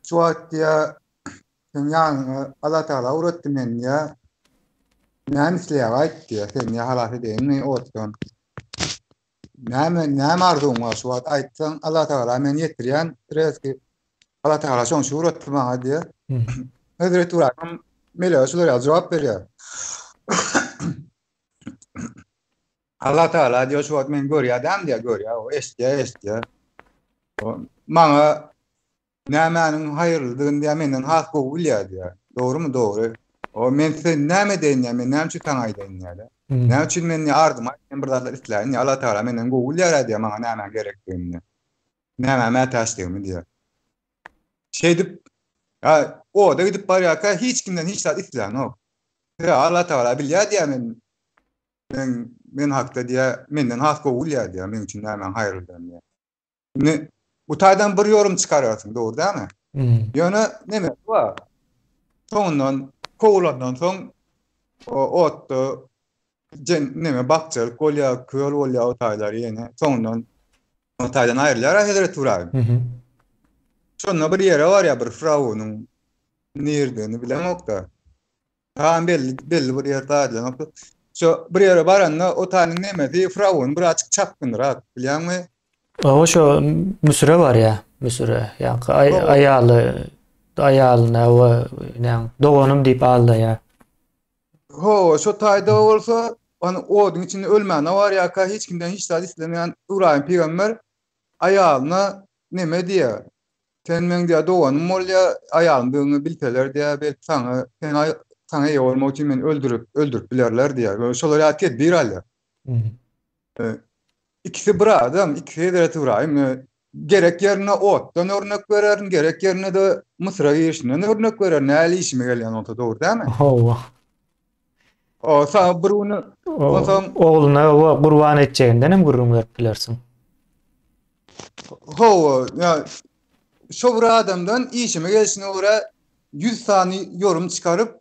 Şu wagt diýýär, seň ýanyňa Allah Tagala ugratdy meni diýýär. Näme isleýäň aýt diýýär. Seni diýýär halas edeýinmi otdan. Näme näme arzuwyň bar şu wagt aýtsaň Allah Tagala men ýetirýän rezki. Allah Tagala şoň üçin ugratdy maňa diýýär. Hezreti Ybraýym melege şular ýaly jogap berýär. Allah Teala diýýär, şu wagt meni görýär dämi diýýär, görýär, o eşidýär, eşidýär. Maňa nämäniň haýyrlydygyny diýýär, menden has gowy bilýär diýýär. Dogrumy? Dogry. O men size näme edeýin diýýär, men näme üçin saňa aýdaýyn diýýär. Näme üçin men diýýär, arzymy aýtmaýyn bir zatlar isläýin diýýär. Allah Teala menden gowy bilýär diýýär, maňa nämäň gerekdigini. Nämä mätäçdigimi diýýär. Şeýdip, ýa oda gidip barýarka hiç kimden hiç zat islänok. Ýa Allah Tagala bilýär diýýär men men men hakda diýýär, menden has gowy bilýär diýýär, meň üçin nämäň haýyrlydygyny diýýär. Indi bu taýdan bir ýorum çykararsyň, dogry dälmi? Ýöne neme bar? Soňundan kowulandan soň otda jen neme bakjalyk bolýar, köl bolýar o taýlar ýene. Soňundan o taýdan aýrylýar Hezreti Ybraýym. Şonda bir ýere barýar bir firawunyň nirdigini bilemok-da. Tam belli belli bir ýerde aýdylanok. Şo bir ýere baranda o taýynyň nemesi firawun birazjyk çapgynrak, bilýäňmi? Owa şo Müsüre barýar, Müsüre. Ýaňky aýaly aýalyna we näň doganym diýip aldaýar. Hawa, şo taýda bolsa, hany oduň içinde ölmäne barýarka hiç kimden hiç zat islemeýän Ybraýym pygamber aýalyna neme diýýär? Sen meň diýýär doganym bolýar, aýalymdygyňy bilseler diýýär, belki saňa sen saňa eýe bolmak üçin meni öldürip öldürip bilerler diýýär. Şolar ýaly tedbir alýar. Ikisi bir adam, ikisi Hezreti Ybraýym. Gerek ýerinde otdan örnek bererin, gerek ýerinde-de Müsüre girişinden örnek bererin. Nähili işime gelýän bolsa dogry dälmi? Hawa. O saňa bir güni onsoň ogluna gurban etjeginden hem gürrüň berip bilersiň. Hawa, ýa şo bir adamdan işime gelşine görä 100 sany ýorum çykaryp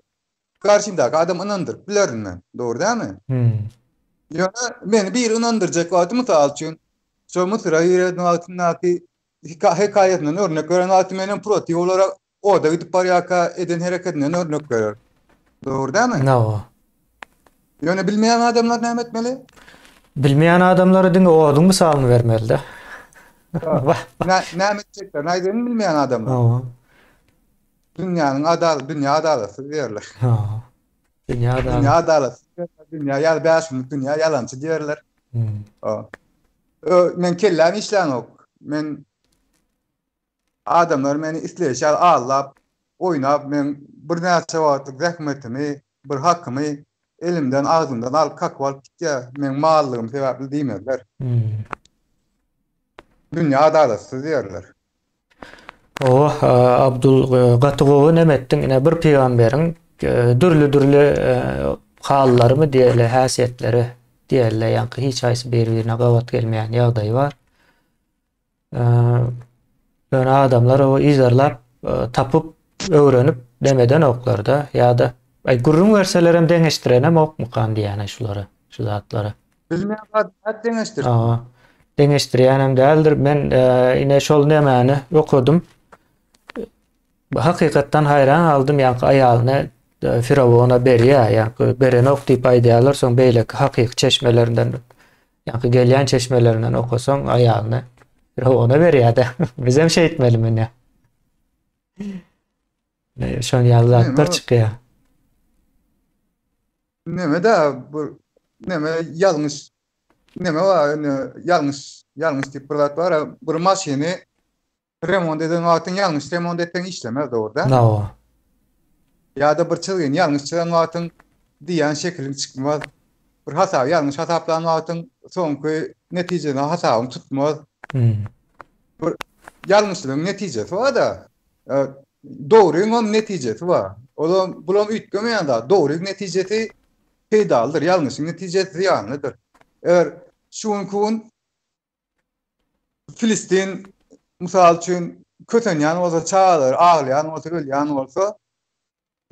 garşymdaky adamy ynandyryp bilerin men. Dogry dälmi? Hmm. Ýöne meni biri ynandyrjak wagty mysal üçin şo Müsüre giren wagtyndaky hekaýasyndan örnek beren wagty menem protiw olara oda gidip barýarka eden hereketinden örnek berer. Dogry dälmi? Hawa. Ýöne bilmeýän adamlar näme etmeli? Bilmeýän adamlara diňe oduň mysalyny bermeli-de. Näme etjeklerini aýdaýyn bilmeýän adamlar. Hawa. Dünýäniň adal, dünýä adalatsyz diýerler. Ha. Dünýä adalatsyz. Dünýä adalatsyz diýerler. Dünýä ýaly bäş günlük dünýä ýalançy diýerler. Hmm. Ha. Ö, men kelläm işlänok. Men adamlar meni isleýşi ýaly aldap, oýnap, men birnäçe wagtlyk zähmetimi, bir hakymy elimden, agzymdan alyp, kakyp alyp gitýär. Meň mallygym sebäpli diýmezler. Hmm. Dünýä adalatsyz diýerler. Owa, Abdul gaty gowy neme etdiň. Ine bir pygamberiň dürli-dürli hallarymy diýeli, häsiýetleri diýeli, ýaňky hiç haýsy bir-birine gabat gelmeýän ýagdaýy bar. Ýöne adamlar o yzarlap, tapyp, öwrenip demedenoklar-da, ýa-da aý gürrüň berselerem deňeşdirenem okmykan diýýän şulara, şu zatlara. Bilmeýän zady nädip deňeşdirsin? Hawa. Deňeşdirýänem däldir. Men ine şol nemäni okadym. Hakykatdan haýran galdym, ýaňky aýalyny Firawuna berýär, ýaňky berenok diýip aýdýarlar, soň beýleki hakyky çeşmelerinden, ýaňky gelýän çeşmelerinden okasaň aýalyny Firawuna berýär-de. Bizem şeýtmelimi ine. Şon ýaly zatlar çykýar. Neme da bu neme ýalňyş neme bar indi ýalňyş ýalňyş diýip bir zat bar bir maşyny remont eden wagtyň ýalňyş remont etseň işlemez dogry dälmi? Hawa. Ýa-da bir çyzgyny ýalňyş çyzan wagtyň diýýän şekiliň çykmaz. Bir hasaby ýalňyş hasaplan wagtyň soňky netijede hasabyň tutmaz. Hmm. Bir ýalňyşlygyň netijesi bar-da. Dogryňam netijesi bar. Olam bulam üýtgemeýän zat. Dogryň netijesi peýdalydyr, ýalňyşyň netijesi zyýanlydyr. Eger şu günki gün Filistin mysal üçin kösenýän bolsa, çagalary aglaýan bolsa, ölýän bolsa,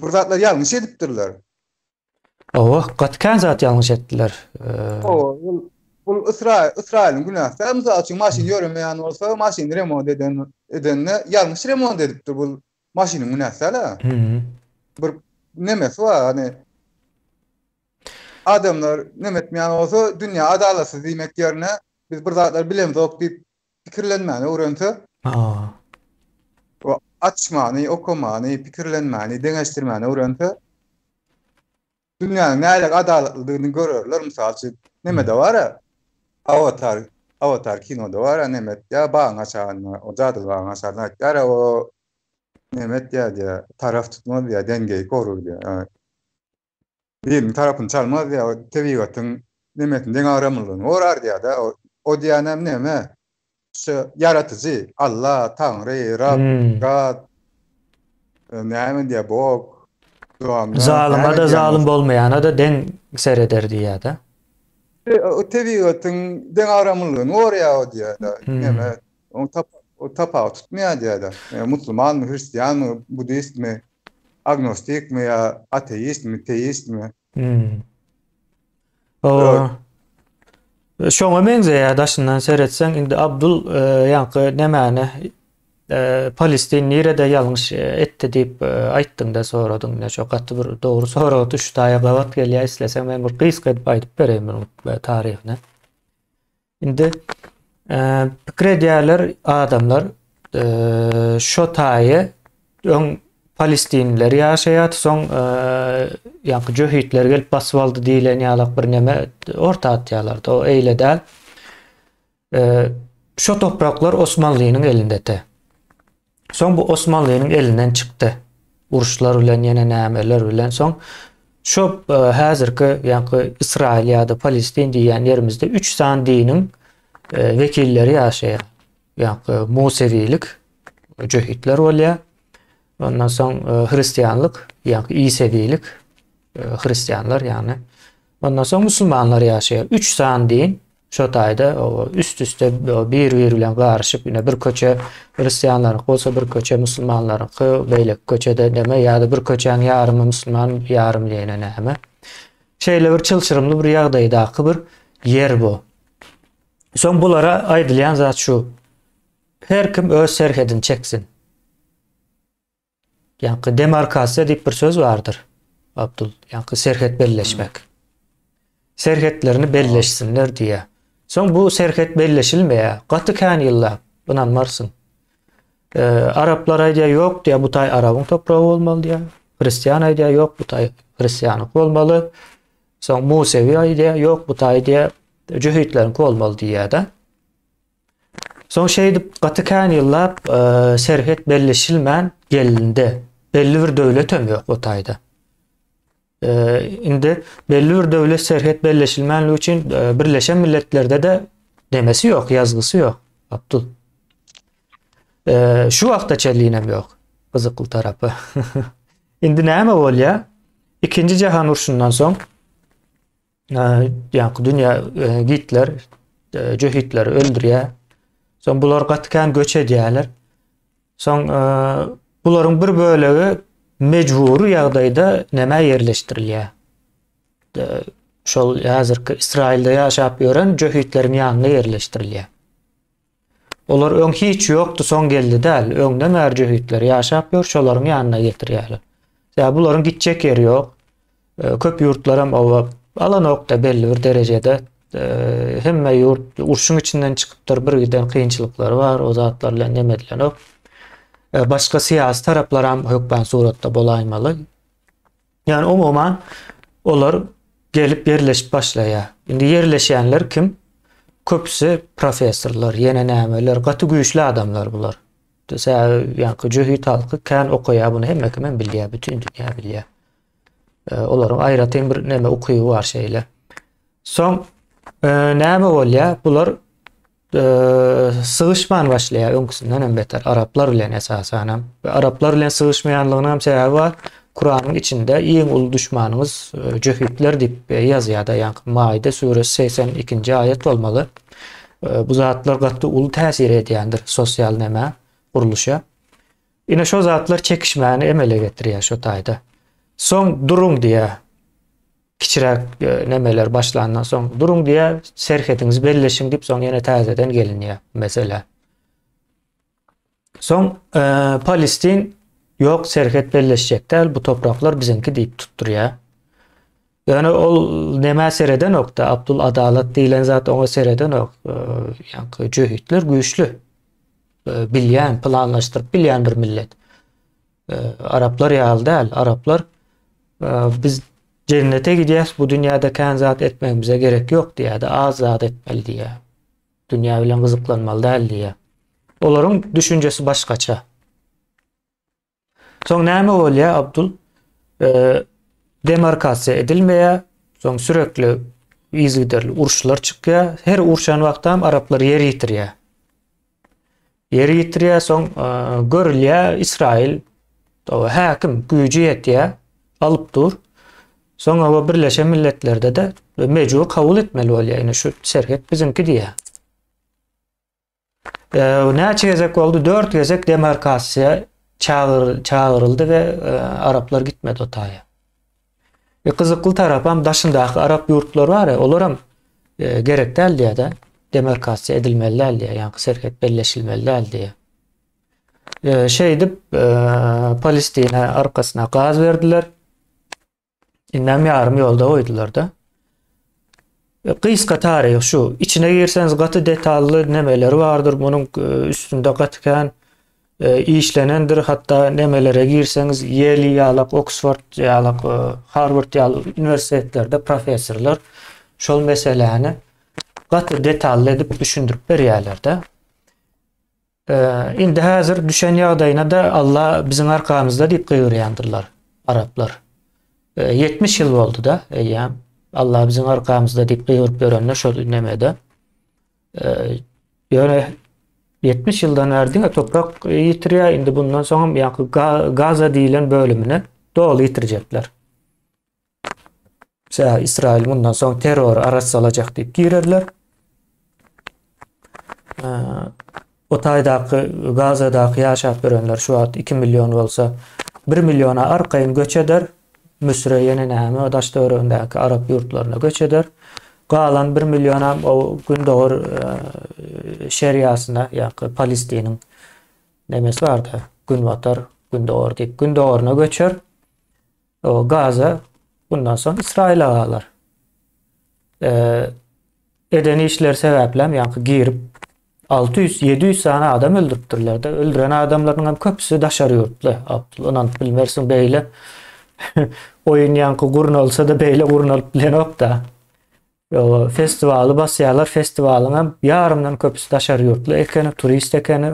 bir zatlar ýalňyş edipdirler. Hawa, gaty kän zat ýalňyş etdiler. Hawa, ol bul Ysraýyl, Ysraýylyň günäsi däl. Mysal üçin, maşyn ýöremeýän bolsa, maşyny remont eden edende ýalňyş remont edipdir. Bul maşynyň günäsi däl-ä. Bir nemesi bar, hany adamlar neme etmeýän bolsa, dünýä adalatsyz diýmek ýerine biz bir zatlar bilemzok diýip pikirlenmäni öwrense. Hawa. açmany, okamany, pikirlenmäni, deňeşdirmäni öwrense, dünýäniň nähili adalatlydygyny görerler. Mysal üçin, nemede bar-a, Awatar, Awatar kinoda bar-a, neme etýär, bagyň aşagynda, o jadyly bagyň aşagynda aýtýar-a, o neme etýär diýýär, taraf tutmaz diýýär, dengeyi korur diýýär. Biriniň tarapyny çalmaz diýýär, o tebigatyň nemesini, deňagramlylygyny gorar diýýär-de. O diýýänem neme? Şu ýaratyjy, Alla, Taňry, Rab, God, näme diýýär, Bog, dowamly. Zalyma-da, zalym bolmaýana-da deň sereder diýýär-de. O tebigatyň deňagramlylygyny goraýar o diýýär-de. Neme, oň o tapawut tutmaýar diýýär-de. Musulmanmy, hristianmy, buddistmi, agnostikmi ýa ateistmi, teistmi. O Şoňa meňzeýär daşyndan seretseň indi Abdul e, ýaňky nemäni e, Palestin nirede ýalňyş e, etdi diýip e, aýtdyňda soradyň ine şo gaty bir dogry sorag şu taýa gabat gelýär isleseň men bir gysga edip aýdyp bereýin munuň e, taryhyny. Indi pikir edýärler adamlar şo taýy öň palestinliler ýaşaýardy, soň ýaňky jöhitler gelip basyp aldy diýlen ýalak bir neme orta atýarlar. O eýle däl. Şo topraklar Osmanlynyň elindedi. Soň bu Osmanlynyň elinden çykdy. Uruşlar bilen ýene nämeler bilen soň şo e, häzirki ýaňky Ysraýyl ýa-da Palestin diýýän ýerimizde 3 sany diniň e, wekilleri ýaşaýar. Ýaňky Musewilik, jöhitler bolýar. Ondan soň e, hristianlyk, ýaňky Isewilik, hristianlar ýagny. Ondan soň musulmanlar ýaşaýar. 3 sany din Şo taýda üst-üste bir-biri bilen garyşyp, ine bir köçe hristianlaryňky bolsa bir köçe musulmanlaryňky, beýleki köçede neme ýa-da bir köçäň ýarymy musulman, ýarymy ýene näme. Şeýle bir çylşyrymly bir ýagdaýdaky bir ýer bu. Soň bulara aýdylýan zat şu. Her kim öz serhedini çeksin. Ýaňky demarkasiýa diýip bir söz bardyr. Abdul, ýaňky serhet belleşmek. Serhetlerini belleşsinler diýýär. Soň bu serhet belleşilmeýär. Gaty kän ýyllap, ynanmarsyň. Ee, araplar aýdýar, ýok diýýär, bu taý arabyň topragy bolmaly diýýär. Hristian aýdýar, ýok, bu taý hristianyňky bolmaly. Soň Musewi aýdýar, ýok, bu taý diýýär, jöhitleriňki bolmaly diýýär-de. Soň şeýdip gaty kän ýyllap serhet belleşilmän gelindi. Belli bir döwletem ýok o taýda. Indi belli bir döwlet serhet belleşilmänligi üçin Birleşen Milletlerde-de demesi ýok, ýazgysy ýok. Abdul. Şu wagta çenlinem ýok. Gyzykly tarapy. Indi näme bolýar? Ikinji jahan urşundan soň Ýaňky dünýä e, Gitler e, jöhitleri öldürýär. Soň bular gaty kän göç edýärler. Soň e, bularyň bir bölegi mejbury ýagdaýda nämä ýerleşdirilýär? Şol häzirki Isраilde ýaşap ýören jöhitleriň ýanyna ýerleşdirilýär. Olar öň hiç ýokdy, soň geldi däl. Öňden bäri jöhitler ýaşap ýör, şolaryň ýanyna getirýärler. Ýa bularyň gitjek ýeri ýok. E, köp ýurtlaram oba alanok-da belli bir derejede. E, hemme ýurt urşuň içinden çykypdyr, bir giden kynçylyklary bar, o zatlar bilen neme edilenok. E, başga syýasy taraplaram hökman suratda bolaýmaly. Ýagny umuman olar gelip ýerleşip başlaýar. Indi ýerleşýänler kim? Köpüsi professorlar, ýene nämeler, gaty güýçli adamlar bular. Sebäbi ýaňky jöhit halky kän okaýar, buny hemme kim hem bilýär, bütin dünýä bilýär. E, olaryň aýratyn bir näme ukyby bar şeýle. Soň e, näme bolýar? Bular sygyşman başlaýar öňküsinden hem beter araplar bilen esasanam. We araplar bilen sygyşmaýanlygynyň hem sebäbi bar. Kuranyň içinde iň uly duşmanyňyz e, jöhitler diýip e, ýazýar-da, ýaňky Maide suresi 82-nji aýat bolmaly. E, bu zatlar gaty uly täsir edýändir sosial nämä, gurluşa. Ine şo zatlar çekişmäni emele getirýär şo taýda. Soň duruň diýýär. Kiçiräk e, nemeler başlandan soň duruň diýýär, serhediňizi belleşiň diýip soň ýene täzeden gelinýär mesele. Soň e, Palestin ýok serhet belleşjek däl, bu topraklar biziňki diýip tutdurýar. Ýöne ol nämä seredenok-da, Abdul Adalat diýlen zat oňa seredenok. E, ýaňky jöhitler güýçli. E, bilýän, planlaşdyryp bilýän bir millet. Araplar ýaly däl. Araplar biz jennete gidýäs, bu dünýäde kän zat etmegimize gerek ýok diýýär-de, az zat etmeli diýýär. Dünýä bilen gyzyklanmaly däl diýýär. Olaryň düşünjesi başgaça. Soň näme bolýar, Abdul? Demarkasiýa edilmeýär. Soň sürekli yzygiderli uruşlar çykýar. Her urşan wagtam araplar ýer ýitirýär. Ýer ýitirýär, soň görülýär Ysraýyl häkim güýji ýetýär, alyp dur. Soň oba Birleşen Milletlerde-de mejbur kabul etmeli bolýar. Ine şu serhet biziňki diýýär. Näçe gezek boldy? 4 gezek demarkasiýa çagyr çagyryldy we e, araplar gitmedi o taýa. E, gyzykly tarapam daşyndaky arap ýurtlary bar ya, olaram e, gerek däl diýýär-de, demarkasiýa edilmeli däl diýýär, ýaňky serhet belleşilmeli däl diýýär. E, şeýdip e, Palestina arkasyna gaz berdiler. Indem ýarym ýolda goýdular-da. E, gysga taryh şu. Içine girseňiz gaty detally nemeleri bardyr. Munuň e, üstünde gaty kän e, işlenendir. Hatda nemelere girseňiz Yale ýalak, Oksford ýalak, Harvard ýaly uniwersitetlerde professorlar şol meseläni gaty detally edip düşündirip berýärler-de. Indi häzir düşen ýagdaýyna-da Alla biziň arkamyzda diýip gygyrýandyrlar araplar. 70 ýyl boldy-da eýýäm Alla biziň arkamyzda diýip gygyryp ýörenler şol nemede. Ýöne 70 ýyldan bäri diňe toprak ýitirýär, indi bundan soňam ýaňky Gaza diýlen bölümini doly ýitirjekler. Sebäbi Ysraýyl mundan soň terrory arassalajak diýip girerler. O taýdaky Gazadaky ýaşap ýörenler şu wagt 2 million bolsa, 1 milliona arkaýyn göç eder. Müsüre ýene näme daş töweregindäki arap ýurtlaryna göç eder. Galan 1 millionam o gündogar Şeriasyna, ýa-da Palestiniň nemesi bardy, günbatar, gündogar diýip, gündogaryna göçer. O Gaza bundan soň Ysraýyla galar. Eden işleri sebäplem ýaňky girip 600-700 sany adam öldüripdirler-de. Öldüren adamlarynyň hem köpüsi daşary ýurtly. Abdul ynanyp bilmersiň beýle oýun ýaňky gurnalsa-da beýle gurnalyp bilenok-da. Festiwaly basýarlar, festiwalyň hem ýarymdan köpüsi daşary ýurtly ekeni, turist ekeni.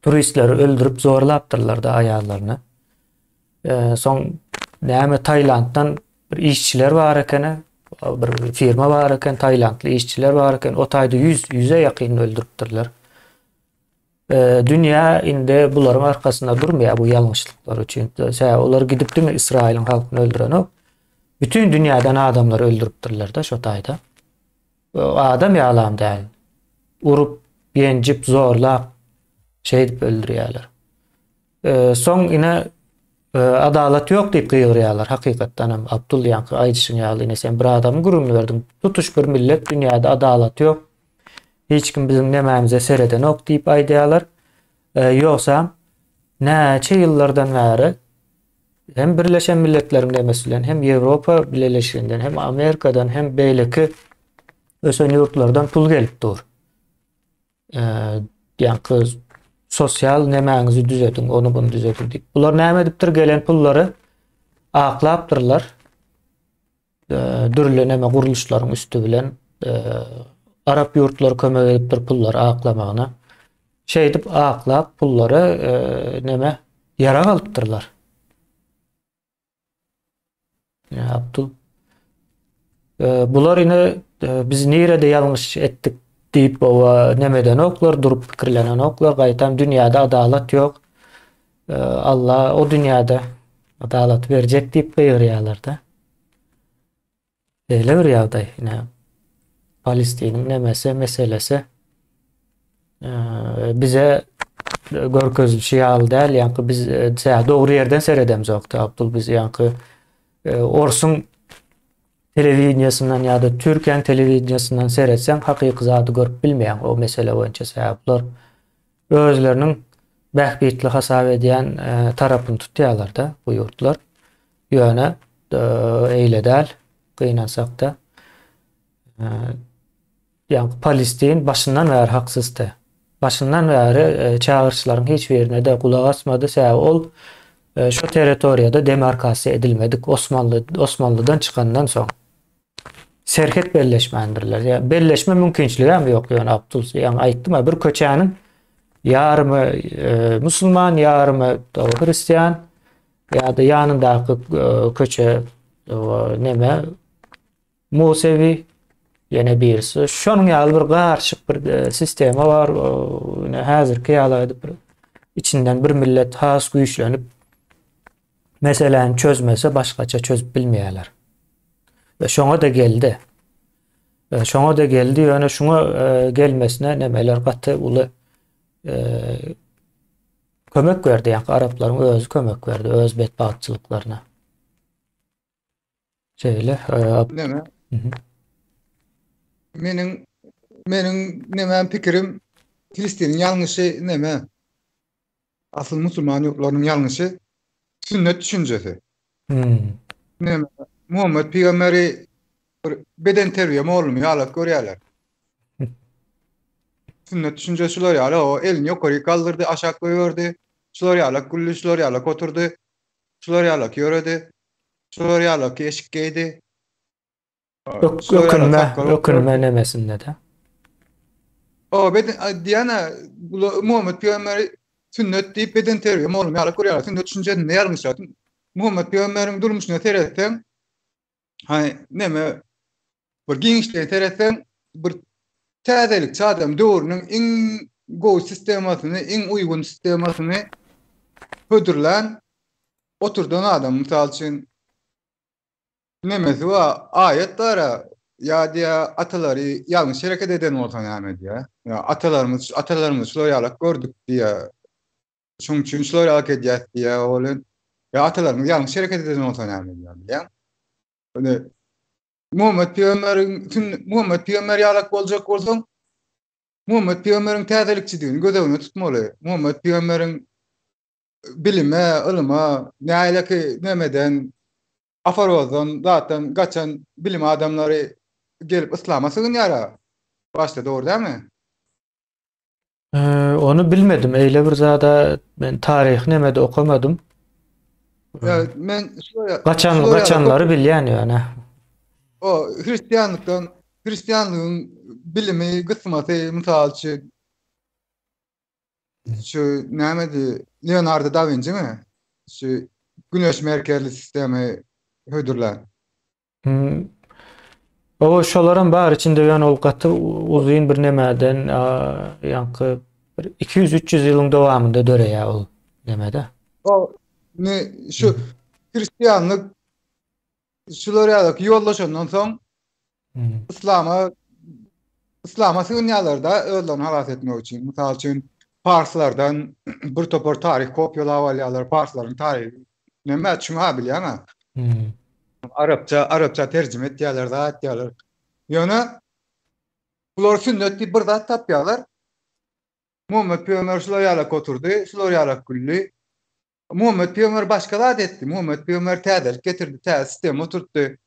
Turistleri öldürip zorlapdyrlar-da aýallaryny. Soň näme Tailanddan bir işçiler bar ekeni, bir firma bar eken, tailandly işçiler bar eken, o taýda 100 ýüze ýakyn öldüripdirler. Dünýä indi bularyň arkasynda durmaýar bu ýalňyşlyklar üçin. Sebäbi olar gidip diňe Ysraýylyň halkyny öldürenok. Bütün dünýäden adamlary öldüripdirler-de şo taýda. Adam ýalam däl. Urup, ýenjip, zorlap şeýdip öldürýärler. Soň ine adalat ýok diýip gygyrýarlar hakykatdan hem Abdul ýaňky aýdyşyň ýaly ine sen bir adamyň gürrüňini berdiň. Tutuş bir millet dünýäde adalat ýok. Hiç kim biziň nemämize seredenok diýip aýdýarlar. Ýogsam näçe ýyllardan bäri hem Birleşen Milletleriň nemesi bilen, hem Ýewropa Bileleşiginden, hem Amerikadan, hem beýleki ösen ýurtlardan pul gelip dur. Ýaňky sosial nemäňizi düzediň, ony bunu düzediň diýip. Bular näme edipdir? Gelen pullary aklapdyrlar. Dürli neme gurluşlaryň üsti bilen arap ýurtlary kömek edipdir pullary aklamagyna. Şeýdip aklap pullary neme ýarag alypdyrlar. Ya Abdul. Bular ine biz nirede ýalňyş etdik diýip owa nemedenoklar, durup pikirlenenoklar. Gaýtam dünýäde adalat ýok. Allah o dünýäde adalat berjek diýip gygyrýarlar-da. Beýle bir ýagdaý ine Palestiniň nemesi meselesi bize görkezilişi ýaly däl, ýaňky biz dogry ýerden seredemzokdy Abdul biz ýaňky orsuň telewideniýesinden ýa-da Türkiýäniň telewideniýesinden seretseň hakyky zady görüp bilmeýäň o mesele boýunça sebäbi bular özleriniň bähbitli hasap edýän tarapyny tutýarlar-da bu ýurtlar. Ýöne eýle däl, gynansak-da. Ýagny Palestin başyndan bäri haksyzdy. Başyndan bäri çagyryşlaryň hiç birine-de gulak asmady, sebäbi ol şo territoriýada demarkasiýa edilmedik Osmanly Osmanlydan çykandan soň serhet belleşmändirler. Ýa belleşme mümkinçiligi hem ýok ýöne Abdul ýaňy aýtdym bir köçäniň ýarymy e, musulman, ýarymy hristian ýa-da ýanyndaky e, köçe e, neme Musewi ýene birisi. Şonuň ýaly bir garyşyk bir e, sistema bar. Ine häzirki ýaly edip bir içinden bir millet has güýçlenip meseläni çözmese başgaça çözüp bilmeýärler. Ve şoňa da geldi. Ve şoňa da geldi. Ýöne şoňa e, gelmesine nemeler gaty uly e, kömek berdi. Ýa araplaryň özi kömek berdi öz betbagtçylyklaryna. Şeýle. Neme? Meniň meniň nemem pikirim Filistiniň ýalňyşy neme? Asyl musulman ýurtlarynyň ýalňyşy sünnet düşünjesi. Hmm. Neme? Muhammet pygamberi bir beden terbiýe mugallymy ýaly görýärler. Sünnet düşünjesi şular ýaly, o elini ýokary galdyrdy, aşak goýberdi. Şular ýaly güldi, şular ýaly oturdy. Şular ýaly ýöredi. Şular ýaly eşik geýdi. Ökünme, ökünme nemesinde-de. O beden diýene Muhammet pygamber sünnet diýip beden terbiýe mugallym ýaly görýärler. Sünnet düşünjesinde ýalňyşýar. Muhammet pygamberiň durmuşyna seretseň, haý neme bir giňişleýin seretseň, bir täzelikçi adam döwrüniň iň gowy sistemasyny, iň uýgun sistemasyny hödürlän oturdan adam. Mysal üçin nemesi bar, aýat bar ýa diýä atalary ýalňyş hereket eden bolsa näme diýä. Ýa atalarymyz atalarymyz şular ýalak gördük diýä. Şonuň üçin şular ýalak edýäs diýä ol. Ýa atalarymyz ýalňyş hereket eden bolsa näme diýä bilýäň. Ine Muhammet pygamberiň Muhammet pygamber ýalak boljak bolsaň Muhammet pygamberiň täzelikçidigini göz öňünde tutmaly. Muhammet pygamberiň bilime, ylyma, nähileki nemeden, aforozdan, zatdan gaçan bilim adamlary gelip yslama sygynýar-a. Başda dogry dälmi? Ony bilmedim. Eýle bir zada men taryhy nemede okamadym. Ýa men gaçan gaçanlary bilýän ýöne. O hristianlykdan hristianlygyň bilimi gysmaty mysal üçin şu nämedi Leonardo da Winçimi? Şu güneş merkezli sistemi hödürlän. Hmm. O şolaram bar içinde ýöne ol gaty uzyn bir nemeden ýaňky bir 200-300 ýylyň dowamynda döreýär ol nemede. O ne şu hristianlyk şular ýaly ýollaşandan soň Yslama Yslama sygynýarlar-da özlerini halas etmek üçin. Mysal üçin, parslardan bir topar taryh kopýalap alýarlar, parslaryň taryhy näme çuň-a bilýäň-ä. Arapça, arapça terjime etýärler, zat etýärler. Ýöne bular sünnet diýip bir zat tapýarlar. Muhammet pygamber şular ýalak oturdy, şular ýalak güldi. Muhammet pygamber başga zat etdi. Muhammet pygamber täzelik getirdi, täze sistema oturtdy.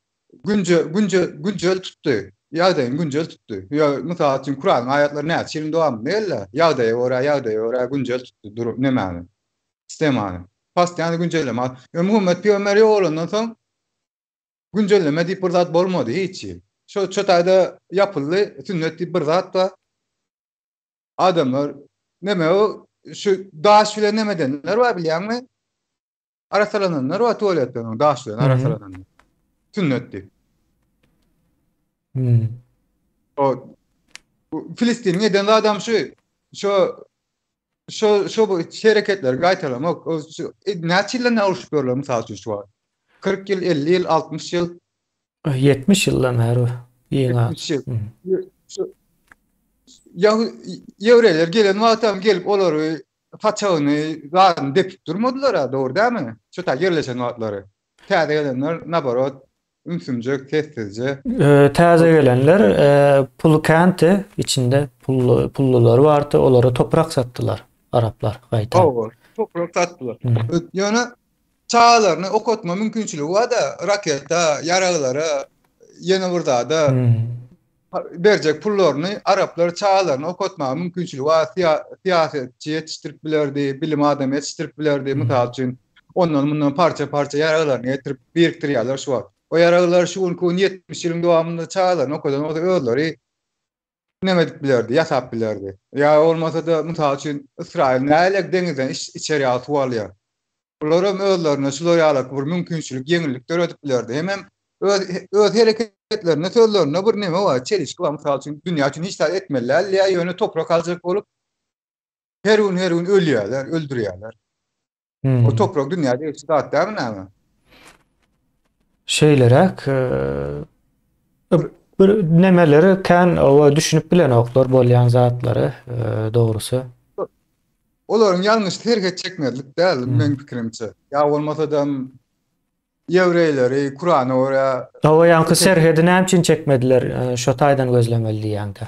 Günje, günje, güncel tutdy. Ýagdaýyny güncel tutdy. Ýa, mysal üçin, Kuranyň aýatlary näçe ýylyň dowamynda geldi? Ýagdaýa görä, ýagdaýa görä güncel tutdy dur nemäni, sistemany. Postoýanny güncelleme. Ýa Muhammet pygamber ýogalandan soň güncelleme diýip bir zat bolmady hiç hili. Şo şo taýda ýapyldy, sünnet diýip bir zat bar. Adamlar neme o şu daş bilen neme edenler bar bilýäňmi? Arassalananlar bar tualetden daş bilen arassalananlar. Sünnet diýip. Hmm. O Filistiniň eden zadam şu. Şu şu şu bu hereketleri gaýtalamak. O şu e, näçe ýyldan näme urşup ýörler mysal üçin şu wagt? 40 ýyl, 50 ýyl, 60 ýyl. 70 ýyldan bäri ýyň 70 ýyl. Şu ýewreýler gelen wagtam gelip olary saçagyny, zadyny depip durmadylar-a, dogry dälmi? Şu taý ýerleşen wagtlary. Täze gelenler naborot ümsümjek, sessizje. Täze gelenler puly känti, içinde pully, pullulary bardy, olara toprak satdylar araplar gaýta. Hawa, toprak satdylar. Ýöne çagalaryny okatma mümkinçiligi bar-da, raketa, ýaraglara, ýene bir zada. berjek pullaryny araplar çagalaryny okatmaga mümkinçiligi bar, syýasatçy ýetişdirip bilerdi, bilim adamy ýetişdirip bilerdi, mysal üçin, ondan mundan parça-parça ýaraglaryny getirip birikdirýärler şu wagt. O ýaraglar şu günki gün 70 ýylyň dowamynda çagalaryny okadan bolsa özleri neme edip bilerdi, ýasap bilerdi. Ýa bolmasa-da, mysal üçin, Ysraýyl nähili deňizden içer ýaly suw alýar. Bular hem özlerine şular ýaly bir mümkinçilik, ýeňillik döredip bilerdi. Hemem öz öz hereketlerinde, sözlerinde bir neme bar, çelişki bar. Mysal üçin, dünýä üçin hiç zat etmeli däl diýýär, ýöne toprak aljak bolup her gün her gün ölýärler, öldürýärler. Hmm. O toprak dünýä degişli zat dälmi näme? Şeýleräk bir nemeleri kän owa düşünip bilenoklar bolýan zatlary dogrusy. Olaryň ýalňyş serhet çekmezlik däl hmm. meň pikirimçe. Ýa bolmasa-da ýewreýleri Kurana görä Hawa ýaňky serhedi näme üçin çekmediler? Şo taýdan gözlemeli diýýäňdä.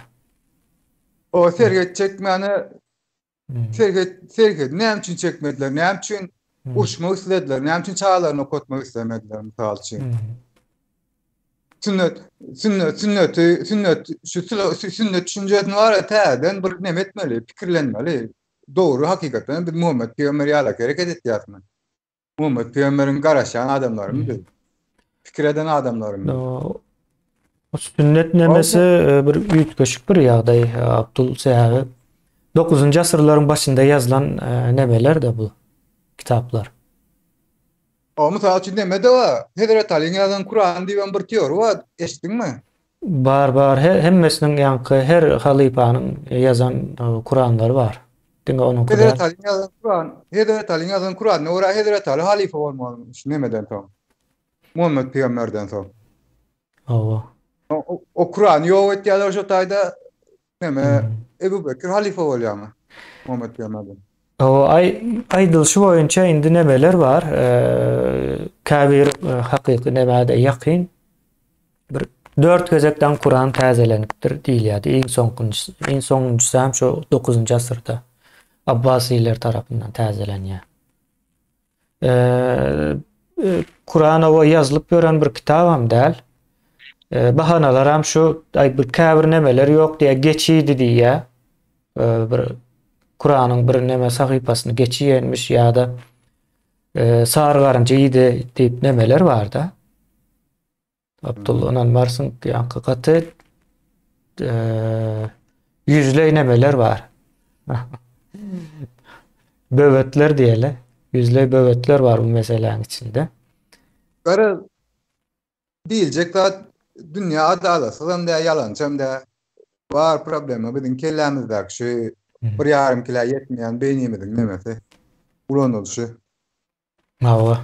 O serhet çekmäne Serhet, serhedi näme üçin çekmediler? Näme üçin uruşmak islediler? Näme üçin çagalaryny okatmak islemediler, mysal üçin? Sünnet, sünnet, sünneti, sünnet, şu sünnet düşünjesini var ya täzeden bir neme etmeli, pikirlenmeli. Dogry hakykatdan biz Muhammet pygamber ýaly hereket etýärismi? Muhammet pygamberiň garaşýan adamlarymy biz? Pikir eden adamlarymy? O sünnet nemesi e, bir üýtgeşik bir ýagdaý e, Abdul sebäbi 9-njy asyrlaryň başynda ýazylan e, nemeler de bu kitaplar. O mysal üçin neme-de bar? Hezret Alyň ýazan Kurany diýen bir teori bar, eşitdiňmi? Bar bar hemmesiniň ýaňky her halypanyň ýazan Kuranlary bar. Diňe onuňky däl. Hezret Alyň ýazan Kuran, Hezret Alyň ýazan Kuranyna görä Hezret Aly halypa bolmaly şu nemeden soň. Muhammet pygamberden soň. Hawa. O, o Kurany ýok etýärler şo taýda neme Ebu Bekir halypa bolýarmy? Muhammet pygamberden. Hawa, aý aýdylyşy boýunça indi nemeler bar. Käbir hakyky nämä-de ýakyn. Bir dört gezekden Kuran täzelenipdir diýilýärdi. Iň soňkunjysy, iň soňunjysy hem şu 9-njy asyrda Abbasiler tarapyndan täzelenýär. Eee Kuran owa ýazylyp ýören bir kitabam däl. Eee bahanalar hem şu aý bir käbir nemeler ýok diýä geçidi diýýär. Eee bir Kuranyň bir neme sahypasyny geçi ýenmiş ýa-da eee sary garynja iýdi diýip nemeler barda. Abdyl ynanmarsyň ýaňky gaty ýüzleý nemeler bar. Böwetler diýeli. Ýüzleý böwetler bar bu meseläniň içinde. Gara diýiljek zat dünýä adalatsyzam dä, ýalançam dä. Bar problema biziň kellämizdäki şu bir ýarym kilä ýetmeýän beýnimiziň nemesi ulanylyşy. Hawa.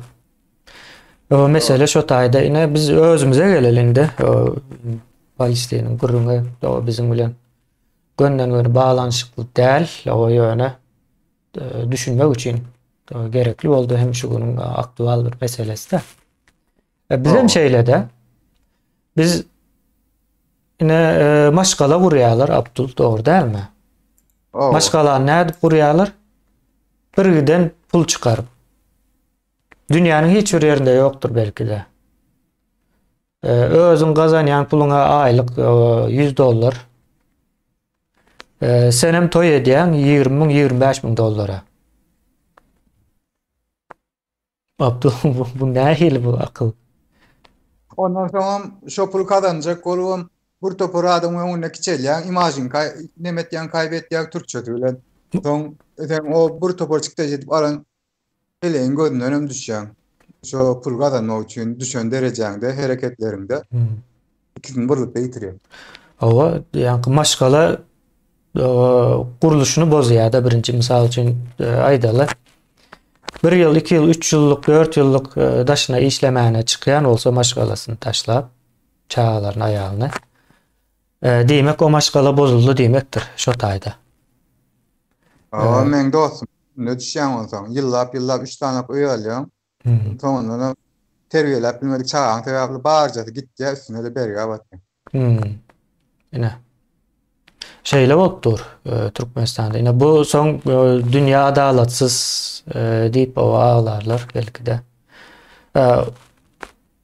O mesele şo taýda ine biz özümize geleli indi. Palestiniň gürrüňi o biziň bilen gönden göni baglanyşykly däl, o ýöne e, düşünmek üçin e, gerekli boldy hem şu günüň aktual bir meselesi-de. E, biz hem şeýle-de. Biz ine e, maşgala gurýarlar Abdul, dogry dälmi? Maşgalany nädip gurýarlar? Bir giden pul çykaryp. Dünýäniň hiç bir ýerinde ýokdur belki-de. E, özüň gazanýan puluňa aýlyk 100 e, dollar. E, senem toý edýäň 20 müň, 25 müň dollara. Abdul bu, bu nähili bu akyl? Ondan soňam şo pul gazanjak bolubam bir topar adamyň öňünde kiçelýäň, imažyňy kaý neme etýäň, kaýp etýäň türkçesi bilen. Soň sen o bir topar çykdajy edip alan heleýiň gözündenem düşýäň. Şo pul gazanmak üçin düşen derejäňde, hereketleriňde ikisini birlikde ýitirýäň. Hawa, ýaňky maşgala gurluşyny bozýar-da birinji mysal üçin aýdaly. Bir ýyl, iki ýyl, üç ýyllyk, dört ýyllyk daşyna işlemäne çykýan bolsa maşgalasyny taşlap, çagalaryny, aýalyny. Diýmek o maşgala bozuldy diýmekdir şo taýda. Hawa, meň dostum, ne düşýäň onsoň? Ýyllap-ýyllap üç sany öý alýaň. Soňundanam terbiýeläp bilmedik çagaň sebäpli barjasy gitýär, üstüne-de bergä batýar. Hmm. Ine. Şeýle bolup dur e, Türkmenistanda. Ine bu soň e, dünýä adalatsyz e, diýip owa aglarlar belki-de.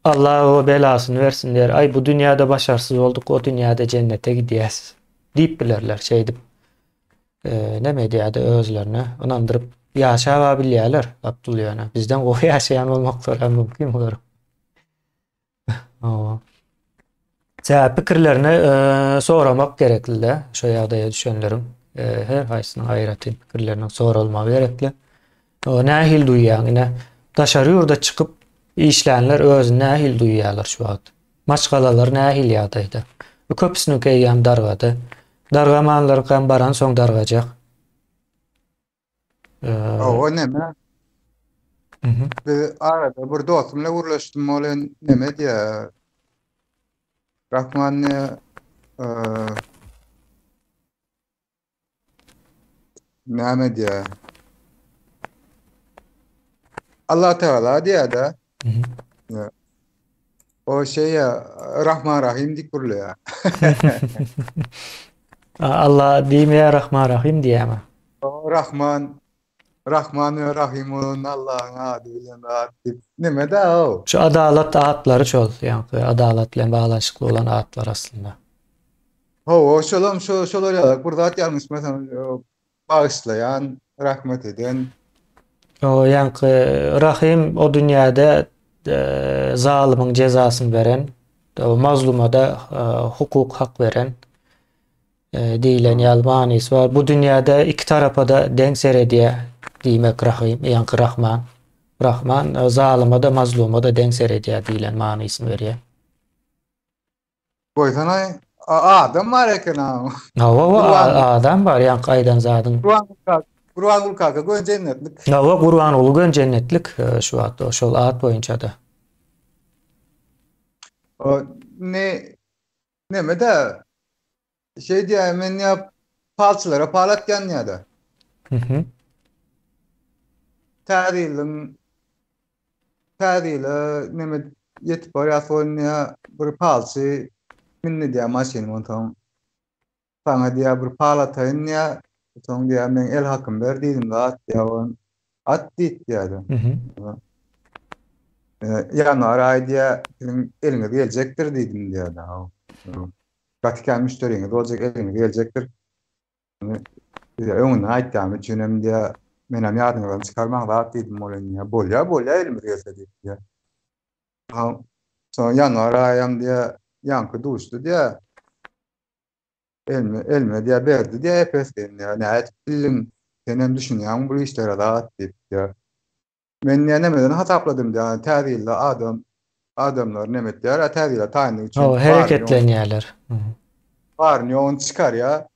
Allah o belasyny bersin diýer. Aý bu dünýäde başarsyz bolduk, o dünýäde jennete gidýäs diýip bilerler şeýdip. Neme edýärdi özlerine ynandyryp ýaşaba bilýärler Abdul ýöne bizden gowy ýaşaýan bolmaklary hem mümkin olaryň. Hawa. Sebäbi pikirlerini soramak gerekli-de, şo ýagdaýa düşenleriň her haýsynyň aýratyn pikirleriniň soralmagy gerekli. O nähili duýýaň ine daşary ýurda çykyp işlänler özüni nähili duýýarlar şu wagt? Maşgalalary nähili ýagdaýda? Köpüsiniňki eýýäm dargady. Dargamanlaryňkam baransoň dargajak. Hawa neme? Biz arada bir dostum bilen gürleşdim, ol en neme diýýär? Rahman diýýär, näme diýýär? Allah Teala diýýär-de. O şey ya Rahman Rahim diýip gürleýär. Allah diýmeýär Rahman Rahim diýýärmi? Rahman Rahman we Rahim bolan Allahyň ady bilen zat diýip. Neme da o? Şu adalat atlary şol, ýaňky adalat bilen baglanyşykly bolan atlar aslynda. Hawa, şolam şo şolar ýaly bir zat ýalňyşmasam bagyşlaýan, rahmet eden. O ýaňky Rahym o dünýäde zalymyň jezasyny beren, mazluma-da hukuk hak beren diýlen ýaly manysy bar. Bu dünýäde iki tarapa-da deň seredýär diýmek Rahym, ýaňky Rahman. Rahman zalyma-da, mazluma-da deň seredýär diýlen manysyny berýär. Goýsana adam bar eken ha. Hawa, adam bar ýaňky aýdan zadyň. Gurbanguly kaka gön jennetlik. Hawa, Gurbanguly gön jennetlik şu wagt şol at boýunça-da. O ne neme-de şey diýýär men ýa palçylara pal atýan diýýär-de. Mhm. Täze ýylyň Täze ýyla neme ýetip barýas bolýa bir palçy mindi diýýär maşynyma onsoň saňa diýýär bir pal ataýyn diýýär soň diýýär meň el hakymy ber diýdim zat diýýär ol at diýip diýýär. Ýanwar aýy diýýär siziň eliňiz geljekdir diýdim diýýär. Gaty kän müşderiňiz boljak eliňiz geljekdir. Size öňünden aýtýanym üçin hem diýýär, menem ýadyňyzdan çykarmaň zat diýdim ol indi diýýär. Bolýar, bolýar elimiz gelse diýip diýýär. Soň ýanwar aýam diýýär, ýaňky duşdy diýýär. Elime, elime diýýär, berdi diýýär epesi diýýär. Nädip bildiň? Sen hem düşünýäňmi bu işlere zat diýip diýýär. Men diýýär nemeden hasapladym diýýär. Täze ýylda adam adamlar neme etýär, täze ýyla taýynlyk üçin. Hawa, hereketlenýärler. Baryny ýoguny çykarýar.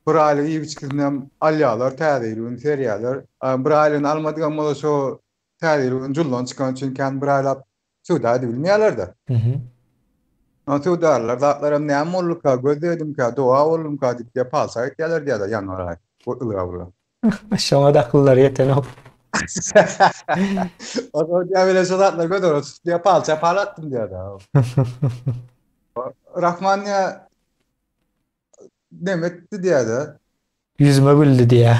Bir aýlyk iýip içgisini hem alýarlar, täze ýyl güni serýärler. Bir aýlygyny almadygam bolsa şo täze ýyl güni juldan çykan üçin kän bir aýlap söwda edip bilmeýärler-de. Söwdalylar zatlaram näme bolduka, göz degdimkä, doga boldumka diýip diýip palça gitýärler diýýärler ýanwar aýy. Bu ylgawla. Şoňa da akyllary ýetenok. O zaman diýýär bile şu zatlar göz öňüne tutup diýýär palça pal atdym diýýär. Rahman diýýär neme etdi diýýär-de. Ýüzüme güldi diýýär.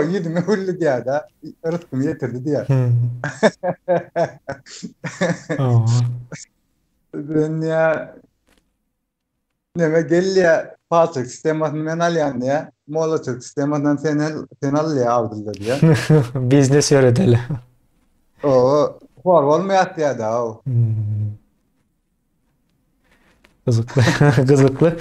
Ýüzüme güldi diýýär-de, ryskymy ýetirdi diýýär. Ben diýýär Neme gelýä palçyk sistemasyny men alýan diýä. Mollaçylyk sistemasyndan sen sen al diýä Abdylla diýä. Biznes ýöredeli. O, hor bolmaýar diýä da. Gyzykly, gyzykly.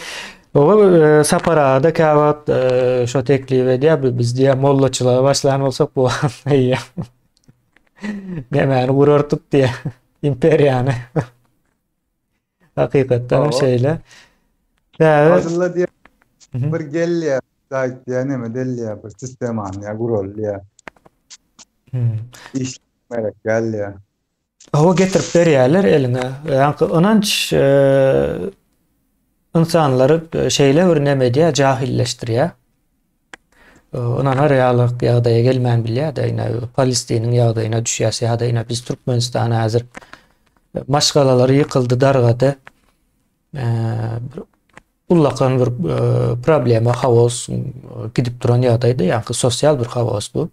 O e, Sapar aga da käwagt e, şo teklip edýär, biz diýä mollaçylyga başlan bolsak bu eýýäm. Nemäni gurardyk diýä, imperiýany. Hakykatdan hem şeýle. Sebäbi Adylla diýip bir gelýär, daýt diýär, neme delýär, bir sistemany ýa guraly diýär. Işlemek gelýär. Hawa getirip berýärler eliňe. Ýaňky ynanç e, ynsanlary şeýle bir neme edýär, jahilleşdirýär. Ynanar ýaly ýagdaýa gelmän bilýär-de, ine Palestiniň ýagdaýyna düşýäs ýa-da ine biz Türkmenistan häzir maşgalalar ýykyldy, dargady. Bir ullakan bir problema, haos gidip duran ýagdaýda, ýa-da sosial bir haos bu.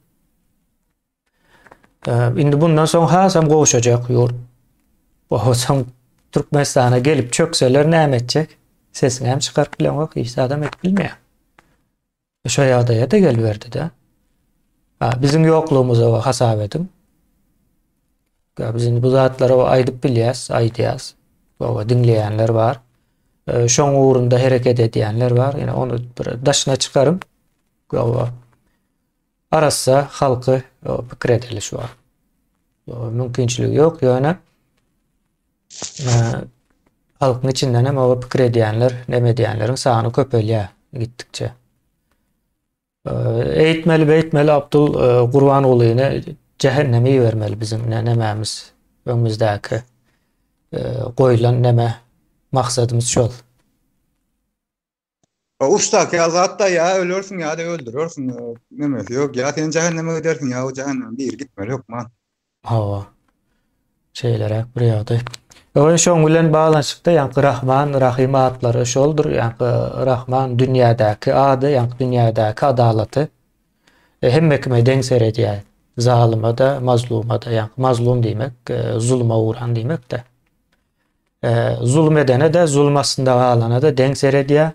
Indi bundan soň hasam gowşajak ýurt. Soň Türkmenistana gelip çökseler näme etjek? Sesiňi hem çykaryp bileňok, hiç zadam edip bilmeýäň. Şo ýagdaýa-da geliberdi-de. Biziň ýoklugymyzy hasap ediň. Biz indi bu zatlary aýdyp bilýäs, aýdýas. Oba diňleýänler bar. Şoň ugrunda hereket edýänler bar. Ýöne ony bir daşyna çykaryň. Oba arassa halky pikir edeli şu wagt. Mümkinçiligi ýok, ýöne halkyň içinden hem oba pikir edýänler, neme edýänleriň sany köpelýär gitdikçe. Eýtmeli, beýtmeli Abdul Gurbangulyny jähenneme ibermeli biziň nemämiz öňümizdäki goýlan neme maksadymyz şol. Uçdaky ýaly zat-da ýa ölersiň ýa-da öldürersiň nemesi ýok. Ýa sen jähenneme gidersiň ýa o jähenneme biri gitmeli hökman. Hawa. Şeýleräk bir ýagdaý. Ýöne şoň bilen baglanyşykda ýaňky Rahman, Rahym atlary şoldur. Ýaňky Rahman dünýädäki ady, ýaňky dünýädäki adalaty e, hemme kime deň seredýär. Zalyma-da, mazluma-da, ýaňky mazlum diýmek, e, zuluma ugran diýmek-de. E, zulum edene-de, zulum astynda galana-da deň seredýär.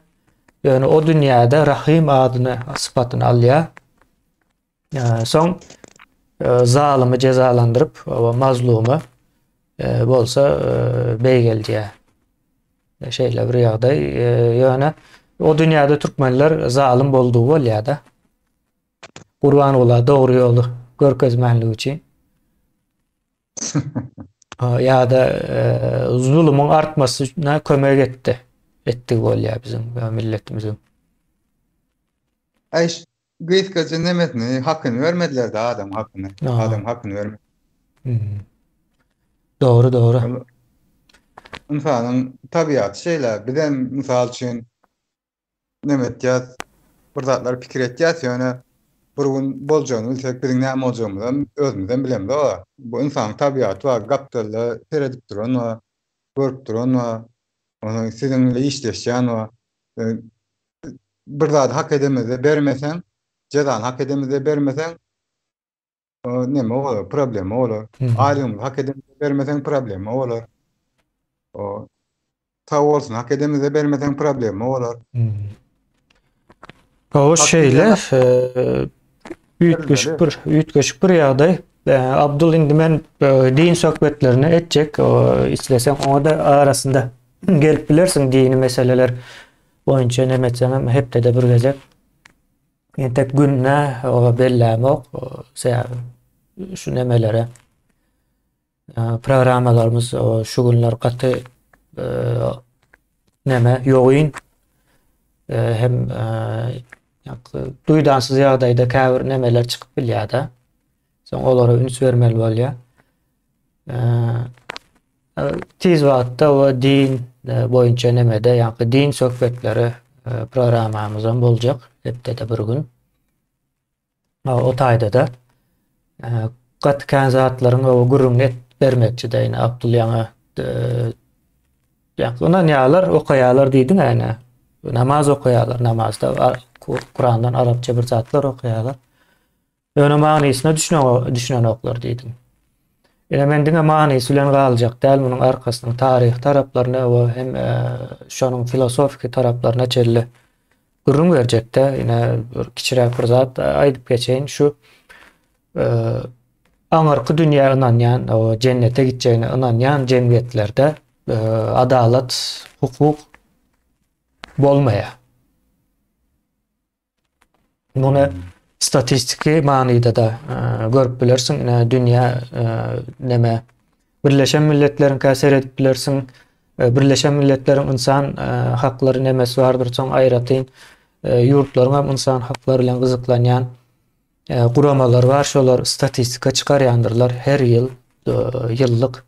Ýöne o dünýäde Rahym adyny, sypatyny alýar. Soň zalymy jezalandyryp, mazlumy bolsa beýgeldýär. Şeýle bir ýagdaý. Ýöne o dünýäde türkmenler zalym boldugy bolýar-da. Gurbangula dogry ýoly görkezmänligi üçin. Ýa-da zulumyň artmasyna kömek etdi. Etdigi bolýar biziň milletimiziň. Aý Gysgaça nemesini hakyny bermediler-de adam hakyny. Adam hakyny bermedi. Hmm. Dogry, dogry. Ynsanyň tabiaty şeýle. Bizem mysal üçin neme etýäs, bir zatlar pikir etýäs, ýöne bir gün boljagyny bilsek, biziň näme boljagymyzam özümizem bilemzok. Bu ynsanyň tabiaty bar, gapdalda seredip duran bar, görüp duran bar, onsoň siziň bilen işleşýän bar. Bir zady hak edemizde bermeseň, jezany hak edemizde bermeseň, neme bolar, problema bolar. Aýlygymyzy hak edemizde bermeseň problema bolar. O sag bolsun hak edemizde bermeseň problema bolar. O şeýle üýtgeşik bir üýtgeşik bir ýagdaý. Abdul indi men din söhbetlerini etjek. Isleseň oňa da arasynda gelip bilersiň dini meseleler boýunça neme etseňem hepdede bir gezek. Entek gününe ola bellämok. Sebäbi şu nemelere programmalarymyz şu günler gaty neme ýogyn hem duýdansyz ýagdaýda käbir nemeler çykyp bilýär-de. Soň olara üns bermeli bolýar. Tiz wagtda we din boýunça nemede, ýagny din söhbetleri programmamyzam boljak hepdede bir gün. O taýda-da gaty kän zatlaryň gürrüňini et bermekçi-de ine Abdul ýaňy ýa ynanýarlar, okaýarlar diýdiň ene. Namaz okaýarlar, namazda Kurandan arapça bir zatlar okaýarlar. Ýöne manysyna düşünenoklar diýdiň. Ine men diňe manysy bilen galjak däl, munuň arkasynyň taryhy taraplaryna we hem e, şonuň filosofiki taraplaryna çenli gürrüň berjekde. Ine bir kiçiräk bir zat aýdyp geçeýin. Şu e, aňyrky dünýä ynanýan, o jennete gitjegine ynanýan jemgyýetlerde e, adalat, hukuk bolmaýar. Muny statistiki manyda-da görüp bilersiň. Ine dünýä neme Birleşen Milletleriňkä seredip bilersiň. Birleşen Milletleriň ynsan haklary nemesi bardyr, soň aýratyn ýurtlaryň hem ynsan haklary bilen gyzyklanýan guramalar bar, şolar statistika çykarýandyrlar her ýyl ýyllyk.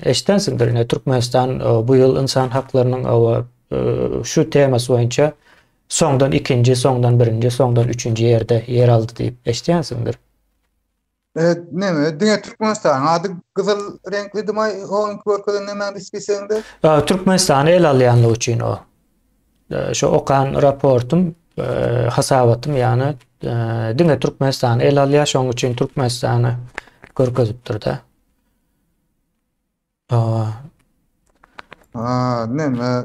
Eşdensiňdir, ine Türkmenistan bu ýyl ynsan haklarynyň şu temasy boýunça soňdan ikinji, soňdan birinji, soňdan üçünji ýerde ýer aldy diýip eşidýänsiňdir. Evet, neme, diňe Türkmenistanyň ady gyzyl reňklidimi oňki görkezen nemäň dispiseňde? Türkmenistany el alýanlygy üçin o. Şu okan raportym, hasabatym ýagny. Diňe Türkmenistany ele alýar, şonuň üçin Türkmenistany görkezipdir-de. Ha, neme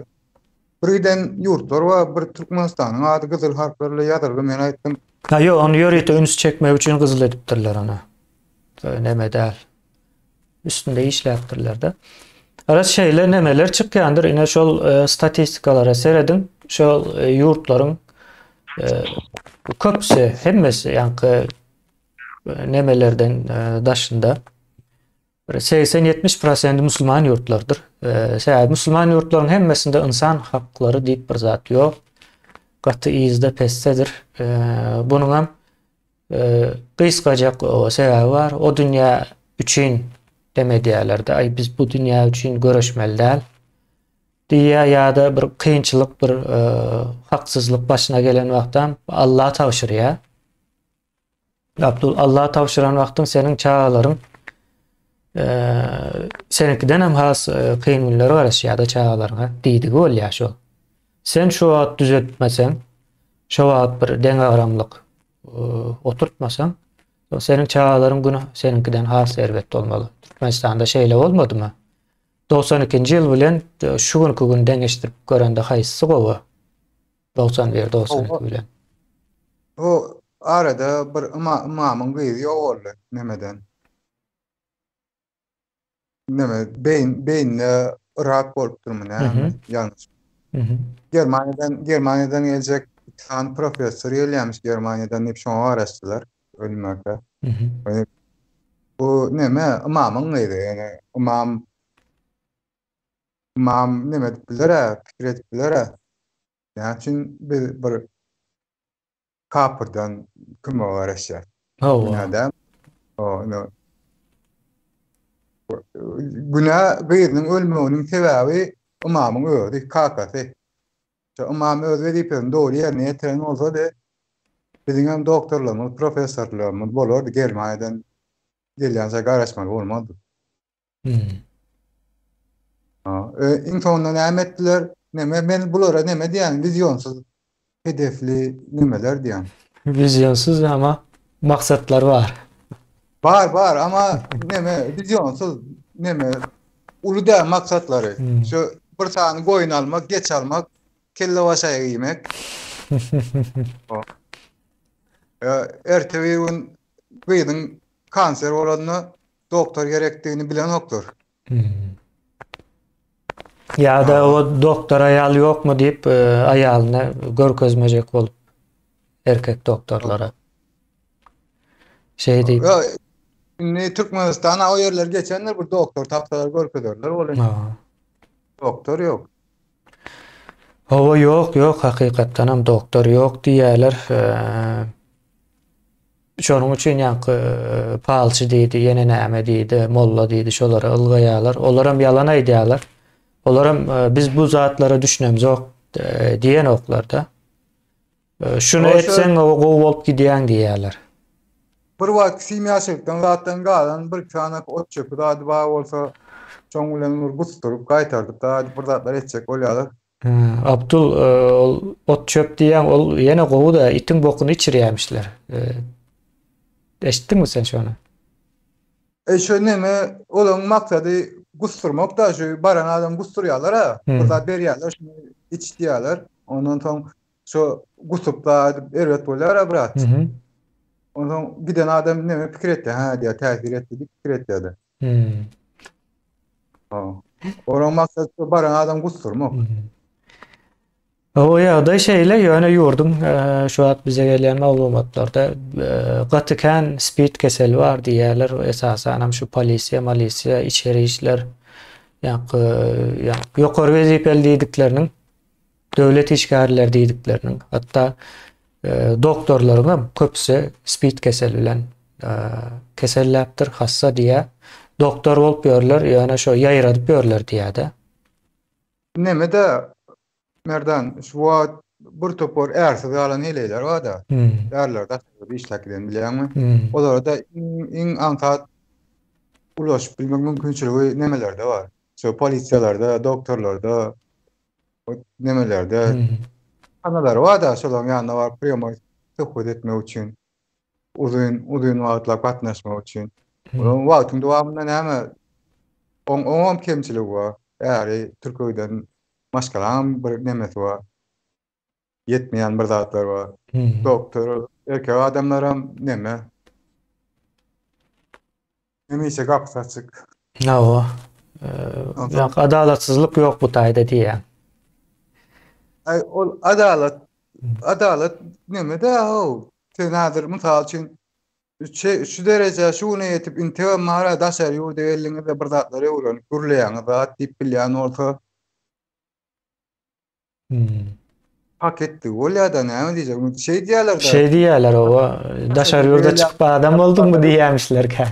bir giden ýurtlar bar, bir Türkmenistanyň ady gyzyl harplar bilen ýazylgy men aýtdym. Ha, ýok, ony ýörite üns çekmek üçin gyzyl edipdirler ony. Neme däl. Üstünde işläpdirler-de. Garaz şeýle nemeler çykýandyr. Ine şol e, statistikalara serediň. Şol e, ýurtlaryň e, köpüsi, hemmesi ýaňky nemelerden daşynda. Bir 80-70 prosendi musulman ýurtlardyr. Sebäbi musulman ýurtlaryň hemmesinde ynsan haklary diýip bir zat ýok. Gaty yzda pesdedir. Bunuňam gysgajak sebäbi bar. O dünýä üçin dem edýärler-de. Aý biz bu dünýä üçin göreşmeli däl diýýär ýa-da bir kynçylyk, bir haksyzlyk başyna gelen wagtam Alla tabşyrýar. Abdul Alla tabşyran wagtyň seniň çagalaryň seniňkiden hem has kyn günler garaşýar-da çagalaryňa diýdigi bolýar şol. Sen şu wagt düzetmeseň, şo wagt bir deňagramlyk oturtmasaň, seniň çagalaryň güni seniňkiden has erbet bolmaly. Türkmenistanda şeýle bolmadymy? 92-nji ýyl bilen şu günki gün deňeşdirip görende haýsysy gowy? 91, 92 bilen. Bu arada bir ymamyň gyzy ýogaldy nemeden. Neme beýin beýnine rak bolupdyrmy näme ýalňyş. Germaniýadan Germaniýadan geljek iki sany professor gelýärmiş Germaniýadan diýip şoňa garaşdylar ölmänkä. Bu neme ymamyň gyzy ýöne ymam Ymam neme edip biler-ä, pikir edip biler-ä. Näme üçin biz bir kapyrdan kömege garaşýas? Hawa. Günä däl. Hawa, Günä gyzynyň ölmeginiň sebäbi ymamyň özi, kakasy. Şo ymam öz wezipesini dogry ýerine ýetiren bolsady, biziňem doktorlarymyz, professorlarymyz bolardy, Germaniýadan gelýänçä garaşmaly bolmazdy. Hmm. Ha, e, iň soňunda näme etdiler? Neme men bulara neme diýen? Wizýonsyz hedefli nemeler diýen. Wizýonsyz ama maksatlar bar. Bar bar ama neme wizýonsyz neme uly däl maksatlary. Hmm. Şu bir sany goýun almak, geç almak, kelle başaýa giýmek. E, erte bir gün gyzyň kanser bolanda Doktor gerekdigini bilenoklar. Hmm. Ýa-da o doktor aýal ýokmy diýip e, aýalyna görkezmejek bolup erkek doktorlara. Şeý diýip. Ýa, indi Türkmenistana o ýerler geçendir bir doktor tapsalar görkezerler ol. Doktor ýok. Hawa ýok ýok hakykatdan hem doktor ýok diýýärler. Şonuň üçin ýaňky palçy diýdi, ýene näme diýdi, molla diýdi, şolara ylgaýarlar. Olaram ýalan aýdýarlar. Olaram biz bu zatlara düşünemzok diýenoklar-da. Şuny etseň o gowy bolup gidýäň diýýärler. Bir wagt simýaçylykdan zatdan galan bir sany ot çöpi zady bar bolsa, şoň bilen bir gusduryp, gaýtardyp zady bir zatlar etjek bolýarlar. Abdul ol ot çöp diýýäň ol ýene gowy-da itiň bokuny içirýämişler. Eşitdiňmi sen şony? E şu neme olaryň maksady gusdurmak da şu baran adam gusdurýarlar-a. Bir zat berýärler şuny iç diýýärler. Ondan soň Şo gusup da erbet bolýar-a brat. Mhm. Onsoň giden adam neme pikir etdi, hä diýýär, täsir etdi diýip pikir etýär-de. Hmm. Ha. Onuň maksady şo baran adam gusdurmak. Mhm. O ýagdaý şeýle, ýöne ýurduň e, şu wagt bize gelýän maglumatlarda e, gaty kän spid keseli bar diýýärler. Esasan hem şu polisiýa, malisiýa, içeri işler, ýa-da ýokary wezipeli diýdikleriniň Döwlet işgärleri diýdikleriniň, hatda doktorlaryň hem köpüsi spid keseli bilen keselläpdir, hassa diýýär. Doktor bolup ýörler, ýöne şo ýaýradyp ýörler diýýär-de. Neme-de, Merdan, şu wagt bir topar ärsiz galan heleýler bar-da. Ärleri daşary ýurda işläp giden bilýäňmi? Olara-da iň aňsat ulaşyp bilmek mümkinçiligi nemelerde bar? Şo polisiýalarda, doktorlarda, nemelerde analary bar da şolaryň ýanyna baryp prýomoý. söhbet etmek üçin. Uzyn, uzyn wagtlap gatnaşmak üçin. Onuň wagtyň dowamynda näme oň oňam kemçiligi bar. Äri türkewden maşgalaňam bir nemesi bar. Ýetmeýän bir zatlar bar. Doktor, erkek adamlaram neme? Hemişe gapysy açyk. Hawa. Ýok, adalatsyzlyk ýok bu taýda diýýäň. Aý, ol adalat, adalat neme-dä how. Sen häzir mysal üçin şu şu derejä şu güne ýetip integem bar-a daşary ýurda geldiňiz-de bir zatlar öwrenip gürleýäňiz zat diýip bilýän bolsa. Hak etdigi bolýa-da, näme diýjek? Şeý diýýärler-dä. Şeý diýýärler, oba. Daşary ýurda çykyp adam bolduňmy diýýämişler kä.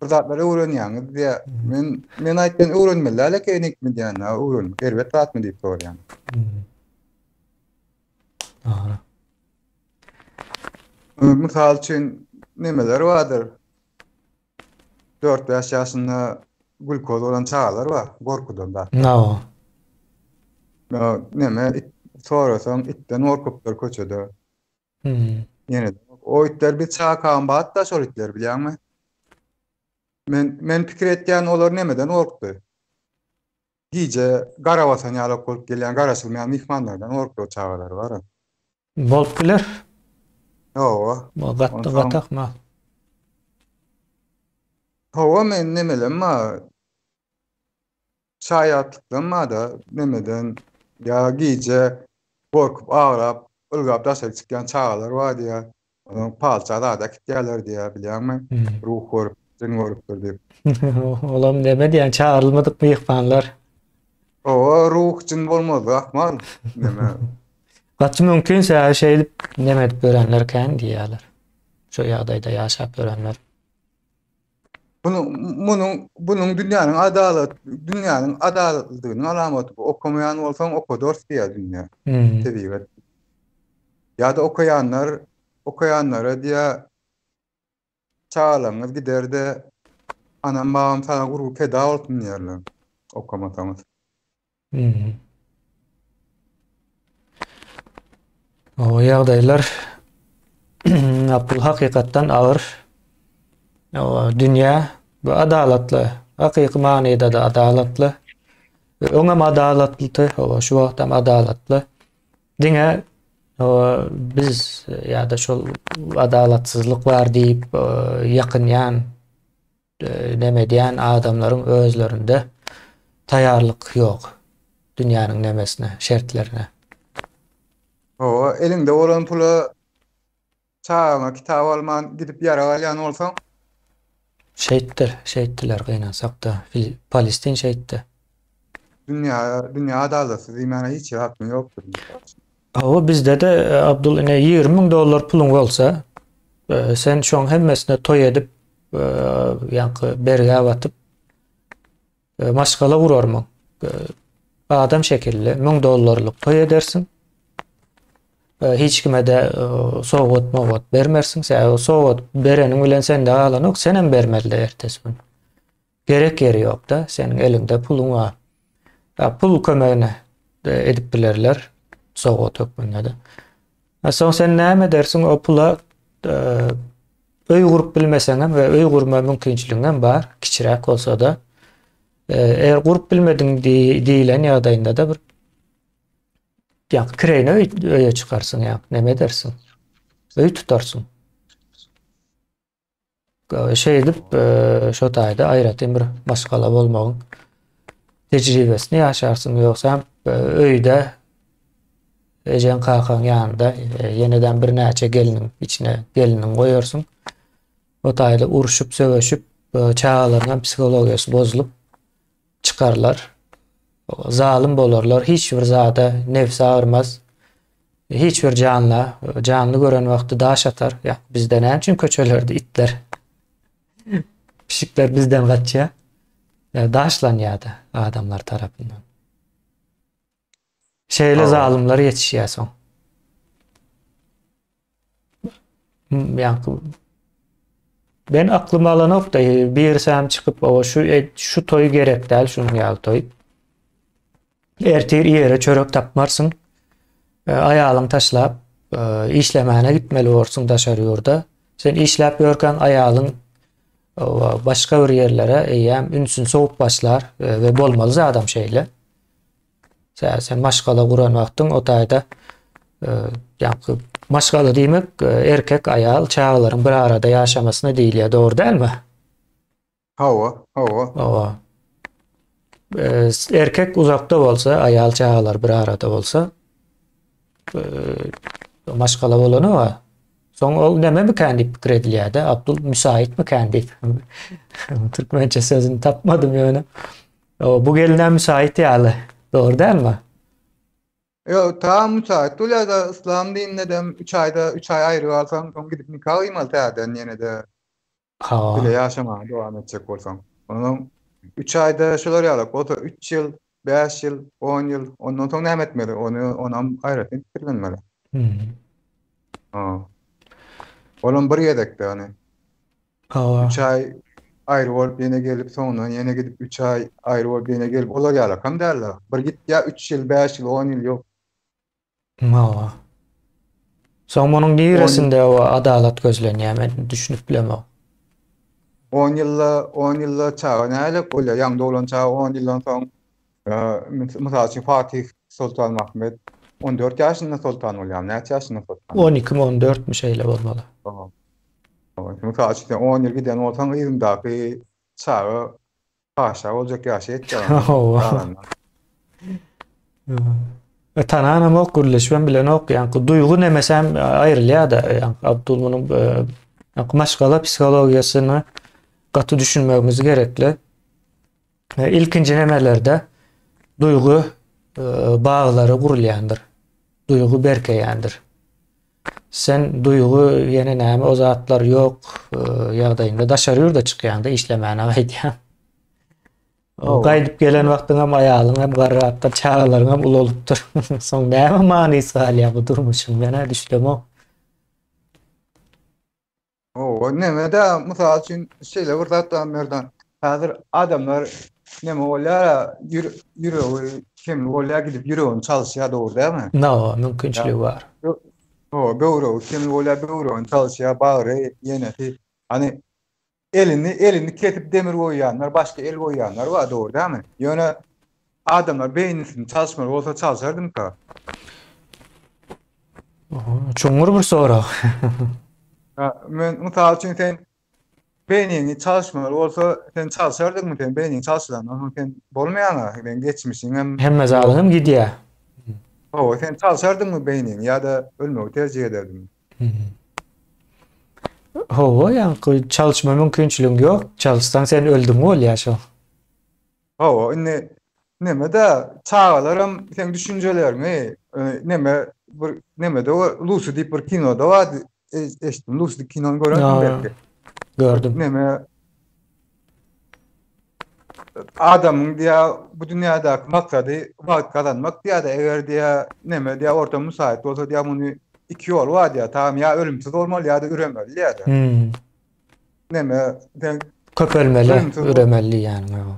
Bir zatlar öwrenýäňiz diýýär. Men men aýtýan öwrenmeli däl ekenikmi diýýän, öwrenmek erbet zatmy diýip soraýan. Dogry. Mysal üçin nemeler bardyr? Dört-bäş ýaşynda gülkoz bolan çagalar bar, gorkudan da. No. No, neme, it, sorasaň itden gorkupdyr köçede. Hmm. Ýene o itler biz çagakam batda şol itler bilýäňmi? Men men pikir etýän olar nemeden gorkdy? Gije garabasan ýalak bolup gelýän garaşylmaýan myhmanlardan gorkdy o çagalar bar. Bolup biler. Hawa. Bu gat gaty ahmal. Hawa men nemelem bar. Şaýatlykdan bar-da nemeden ýa gije gorkup aglap ylgap daşary çykýan çagalar bar diýýär. Onuň palça zat äkitýärler diýýär bilýäňmi? Ruh görüp, jyn görüpdir diýip. Olam neme diýýän çagyrylmadyk myhmanlar. Hawa, ruh jyn bolmazlygy ahmal. Neme? Gaty mümkin sebäbi şeýdip neme edip ýörenler kän diýýärler. Şu ýagdaýda ýaşap ýörenler. Bunu munuň bunuň dünýäniň adalat dünýäniň adalatlydygynyň alamaty bu. Okamaýan bolsaň okadarys diýýär dünýä. Hmm. Tebigat. Ýa-da okaýanlar okaýanlara diýýär çagalaryňyz gider-de anam babam saňa gurby peda bolsun diýerler. Okamasaňyz. Hmm. O ýagdaýlar bu hakykatdan agyr. O dünýä bu adalatly, hakyky manyda-da adalatly. Öňem adalatlydy, o şu wagtam adalatly. Diňe o biz ýa-da şol adalatsyzlyk bar diýip ýakynýan neme edýän adamlaryň özlerinde taýýarlyk ýok dünýäniň nemesine, şertlerine. Hawa, eliňde bolan pula çagaňa kitap alman gidip ýarag alýan bolsaň. Şeýtdir, şeýtdiler gynansakda. Palestin şeýtdi. Dünýä, dünýä adalatsyz diýmäne hiç hili hakyň ýokdur. Hawa bizde-de Abdul ine 20 müň dollar puluň bolsa, sen şoň hemmesine toý edip, ýaňky bergä batyp maşgala gurarmyň? Adam şekilli 1000 dollarlyk toý edersiň. Hiç kime-de sowgat mowgat bermersiň. Sebäbi sowgat bereniň bilen sende galanok, senem bermeli ertesi gün. Gerek ýeri ýok-da, seniň eliňde puluň bar. Ýa pul kömegini edip bilerler sowgat hökmünde-de. A soň sen näme edersiň o pula öý gurup bilmeseňem we öý gurma mümkinçiligiňem bar, kiçiräk bolsa-da. Eger gurup bilmediň diýlen ýagdaýynda-da bir ýa kireýine öýe çykarsyň ýa näme edersiň? Öý tutarsyň. Şeýdip, şo taýda aýratyn bir maşgala bolmagyň tejribesini ýaşarsyň. Ýogsam öýde ejeň kakaň ýanynda ýenedem birnäçe gelniň içine gelniň goýarsyň. O taýda urşup, sögüşip, çagalaryň hem psihologiýasy bozulyp çykarlar. Zalym bolarlar, hiç bir zada nebsi agyrmaz. Hiç bir janla, janly gören wagty daş atar. Ýa bizde näme üçin köçelerde itler, pişikler bizden gaçýar? Ýa daşlanýar-da adamlar tarapyndan. Şeýle zalymlar ýetişýär soň. Ýaňky Ben aklym alanok da birisi hem çykyp o şu e, şu toý gerek däl şunuň ýaly toý. Ertir ýere çörek tapmarsyň. E, aýalyň taşlap. Işlemäne gitmeli borsuň daşary ýurda. Sen işläp ýörkäň aýalyň başga bir ýerlere eýýäm ünsüni sowup başlar we bolmaly zadam şeýle. Sen, sen maşgala guran wagtyň o taýda ýa-da maşgala diýmek erkek, aýal, çagalaryň bir arada ýaşamasyna diýilýär, dogry dälmi? Hawa, hawa. Hawa. Erkek uzakda bolsa, aýal çagalar bir arada bolsa, maşgala bolany bar. Soň ol nämemikän diýip pikir edilýär-de, Abdul müsaitmikän diýip. Türkmençe sözüni tapmadym ýöne. Bu gelin hem müsait ýaly. Dogry dälmi? Ýok, tam müsait bolýar-da, yslam dininde-de 3 aýda 3 aý aýry galsaň, soň gidip nika gyýmaly täzeden ýene-de. Hawa. Bile ýaşamaga dowam etjek bolsaň. Onsoň 3 aýda şular ýalak bolsa 3 ýyl, 5 ýyl, 10 ýyl, ondan soň näme etmeli? Ony onam aýratyn pikirlenmeli. Hmm. Ha. Olam bir gezekde ony. Hawa. 3 aý aýry bolup ýene gelip, soňundan ýene gidip 3 aý aýry bolup ýene gelip, olar ýalakam däldir. Bir gitýär 3 ýyl, 5 ýyl, 10 ýyl ýok. Hawa. Soň munuň niresinde o adalat gözlenýär, men düşünip bilemok. 10 ýylda, 10 ýylda çaga nälik bolýar? Ýaňy doglan çaga 10 ýyldan soň, mysal üçin Fatih Soltan Mahmyt 14 ýaşynda soltan bolýar, näçe ýaşynda soltan? 12-mi, 14-mi şeýle bolmaly. Mysal üçin sen 10 ýyl giden bolsaň, yzyňdaky çaga Paşa boljak ýaşa ýetýär. Hawa. E, tananamok, gürleşibem bilenok. Ýaňky duýgy nemesem aýrylýar-da. Ýaňky Abdul munuň e, ýaňky maşgala psihologiýasyna gaty düşünmegimiz gerekli. E, ilkinji nemelerde duýgy e, baglary gurulýandyr. Duýgy berkeýändir. Sen duýgy ýene näme o zatlar ýok ýagdaýynda daşary ýurda çykýaňda işlemäne gaýdýaň. O gaýdyp gelen wagtyň hem aýalyň hem garrapdyr, çagalaryň hem ulalypdyr. Soň näme manysy galýar bu durmuşyň? Men-ä düşünemok. Hawa, neme-de, mysal üçin, şeýle bir zat bar, Merdan. Häzir adamlar neme bolýar, ýüregi kemli bolýar, gidip ýüregini çalyşýar, dogry dälmi? Hawa, mümkinçiligi bar. Hawa, böwregi kemli bolýar, böwregini çalyşýar, bagry, ýenesi. Hany, elini, elini kesip demir goýýanlar, başga el goýýanlar bar, dogry dälmi? Ýöne Adamlar beýnisini çalyşmaly bolsa çalşardymyka? Çuňňur bir sorag. Men mysal üçin sen beýniňi çalyşmaly bolsa sen çalşardyňmy sen beýniň çalşylandan soň sen bolmaýaňa sen geçmişiň hem hemme zadyň hem gidýär. Hawa sen çalşardyňmy beýniňi ýa-da ölmegi terjih ederdiňmi? Hawa ýaňky çalyşma mümkinçiligiň ýok. Çalyşsaň sen öldüň bolýar şo. Hawa, indi neme-de, çagalaram seň düşünjeleriňi neme bir nemede Lucy diýip bir kinoda bardy, eşitdim. Lucy kinony görensiň belki. Gördüm. Neme adamyň diýä bu dünýädäki maksady wagt gazanmak diýä-de, eger diýä neme diýä orta müsait bolsa diýä muny iki ýoly bar diýä, tagam ýa ölümsiz bolmaly ýa-da üremeli diýä-de. Hmm. Neme sen köpelmeli, üremeli diýýäniň.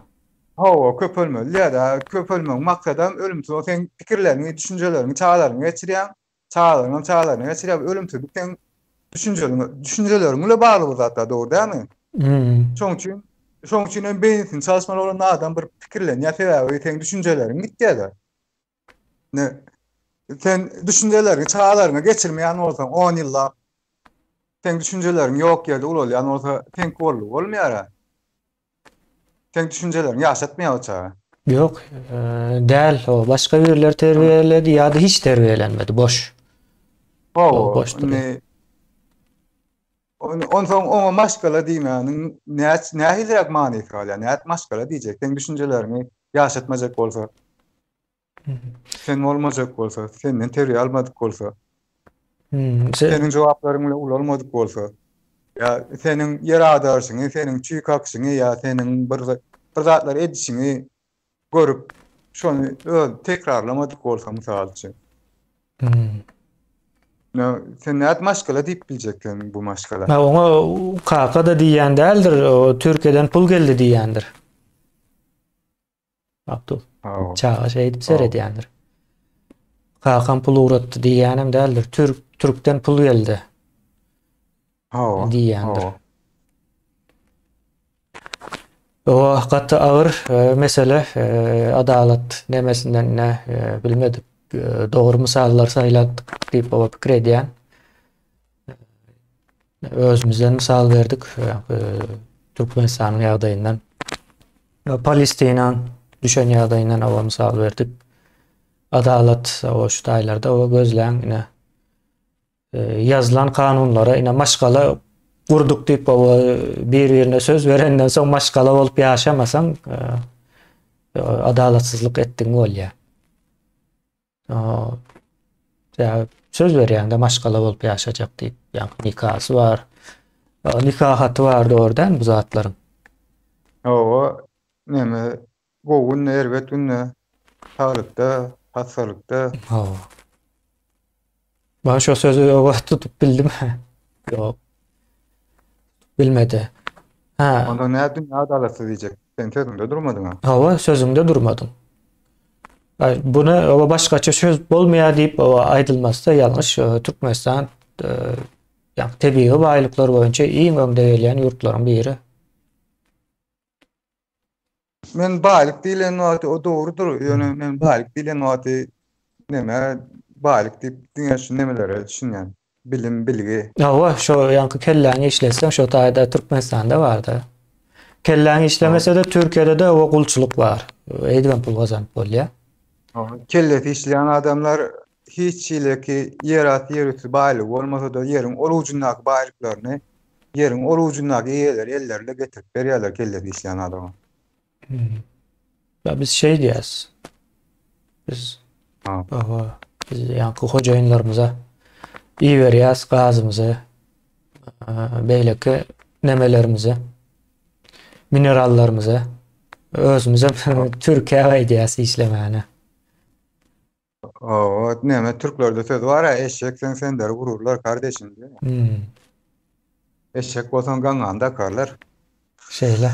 Hawa, köpelmeli diýýär. Köpelmegiň maksadam ölümsiz. O seň pikirleriňi, düşünjeleriňi çagalaryňa geçirýäň. Çagalaryň hem çagalaryna geçirýär. Ölümsizlik seň düşünjeleriňe, düşünjeleriň bilen bagly bir zatlar, dogry dälmi? Hmm. Şoň üçin, şoň üçin hem beýnisini çalyşmaly bolan adam bir pikirlenýär, sebäbi seň düşünjeleriň gitýär-de. Ne sen düşünjeleriňi çagalaryňa geçirmeýän bolsaň 10 ýyllap seň düşünjeleriň ýok ýerde ulalýan bolsa seňki boldy bolmaýar. Seň düşünjeleriňi ýaşatmaýar o çaga. Ýok, e, däl, o başga birileri terbiýeledi ýa-da hiç terbiýelenmedi, boş. Hawa, boş indi Onsoň oňa maşgala diýmäniň nähiliräk manysy galýar? Nädip maşgala diýjek? Seň düşünjeleriňi ýaşatmajak bolsa. Sen bolmajak bolsa, senden terbiýe almadyk bolsa. Seniň jogaplaryň bilen ulalmadyk bolsa. Ýa seniň ýer agdaryşyňy, seniň çüý kakyşyňy ýa seniň bir bir zatlar edişiňi görüp, şony öz tekrarlamadyk bolsa mysal üçin. Ne, sen nädip maşgala diýip biljek sen bu maşgala? Ha, oňa kaka-da diýýän däldir, o Türkiýeden pul geldi diýýändir. Abdul. Çaga şeýdip seredýändir. Kakam pul ugratdy diýýänem däldir. Türk. Türkden pul geldi. Hawa. Diýýändir. Hawa. O gaty agyr e, mesele e, adalat nemesinden ne e, bilmedik. Dogry mysallar saýladyk diýip oba pikir edýän. Özümizden mysal berdik. Türkmenistanyň ýagdaýyndan. Palestinanyň düşen ýagdaýyndan oba mysal berdik. Adalat o şu taýlarda o gözläň ine ýazylan kanunlara ine maşgala gurduk diýip o bir-birine söz berenden soň maşgala bolup ýaşamasaň adalatsyzlyk etdigiň bolýar. Ýa söz berýäňde maşgala bolup ýaşajak diýip, ýa nikasy bar. Nika haty bar dogry dälmi bu zatlaryň? Hawa, neme gowy günde, erbet günde, saglykda, hassalykda. Hawa. Ben şo sözi o wagt tutup bildim. Ýok. Bilmedi. Ha. Onda nädip dünýä adalatsyz diýjek? Sen sözüňde durmadyň-a. Hawa, sözüňde durmadyň. Buny oba başgaça söz bolmaýar diýip oba aýdylmasa ýalňyş Türkmenistan ýa tebigy baýlyklar boýunça iň öňde gelýän ýurtlaryň biri. Men baýlyk diýlen wagty o dogrudyr, ýöne men baýlyk diýlen wagty neme baýlyk diýip diňe şu nemelere düşünýän. Bilim, bilgi. Hawa, şo ýaňky kelläňi işletseň şo taýda Türkmenistanda barda. Kelläň işlemese-de Türkiýede-de o gulçulyk bar. Eýdibem pul gazanyp bolýar. Hawa, kellesi işleýän adamlar hiç hileki ýer asty ýer üsti baýlygy bolmasa-da ýeriň ol ujundaky baýlyklaryny Ýeriň ol ujundaky eýeleri ellerinde getirip berýärler kellesi işleýän adama. Ya biz şey diýýäs. Biz Aha, biz ýaňky hojaýynlarymyza iberýäs gazymyzy, beýleki nemelerimizi, minerallarymyzy. Özümizem Türkiýä gaýdýas işlemäne. Hawa, näme türklerde söz bar-a, eşek sen senderi vururlar kardeşim diýýär. Hmm. Eşek bolsaň gaňňany dakarlar. Şeýle.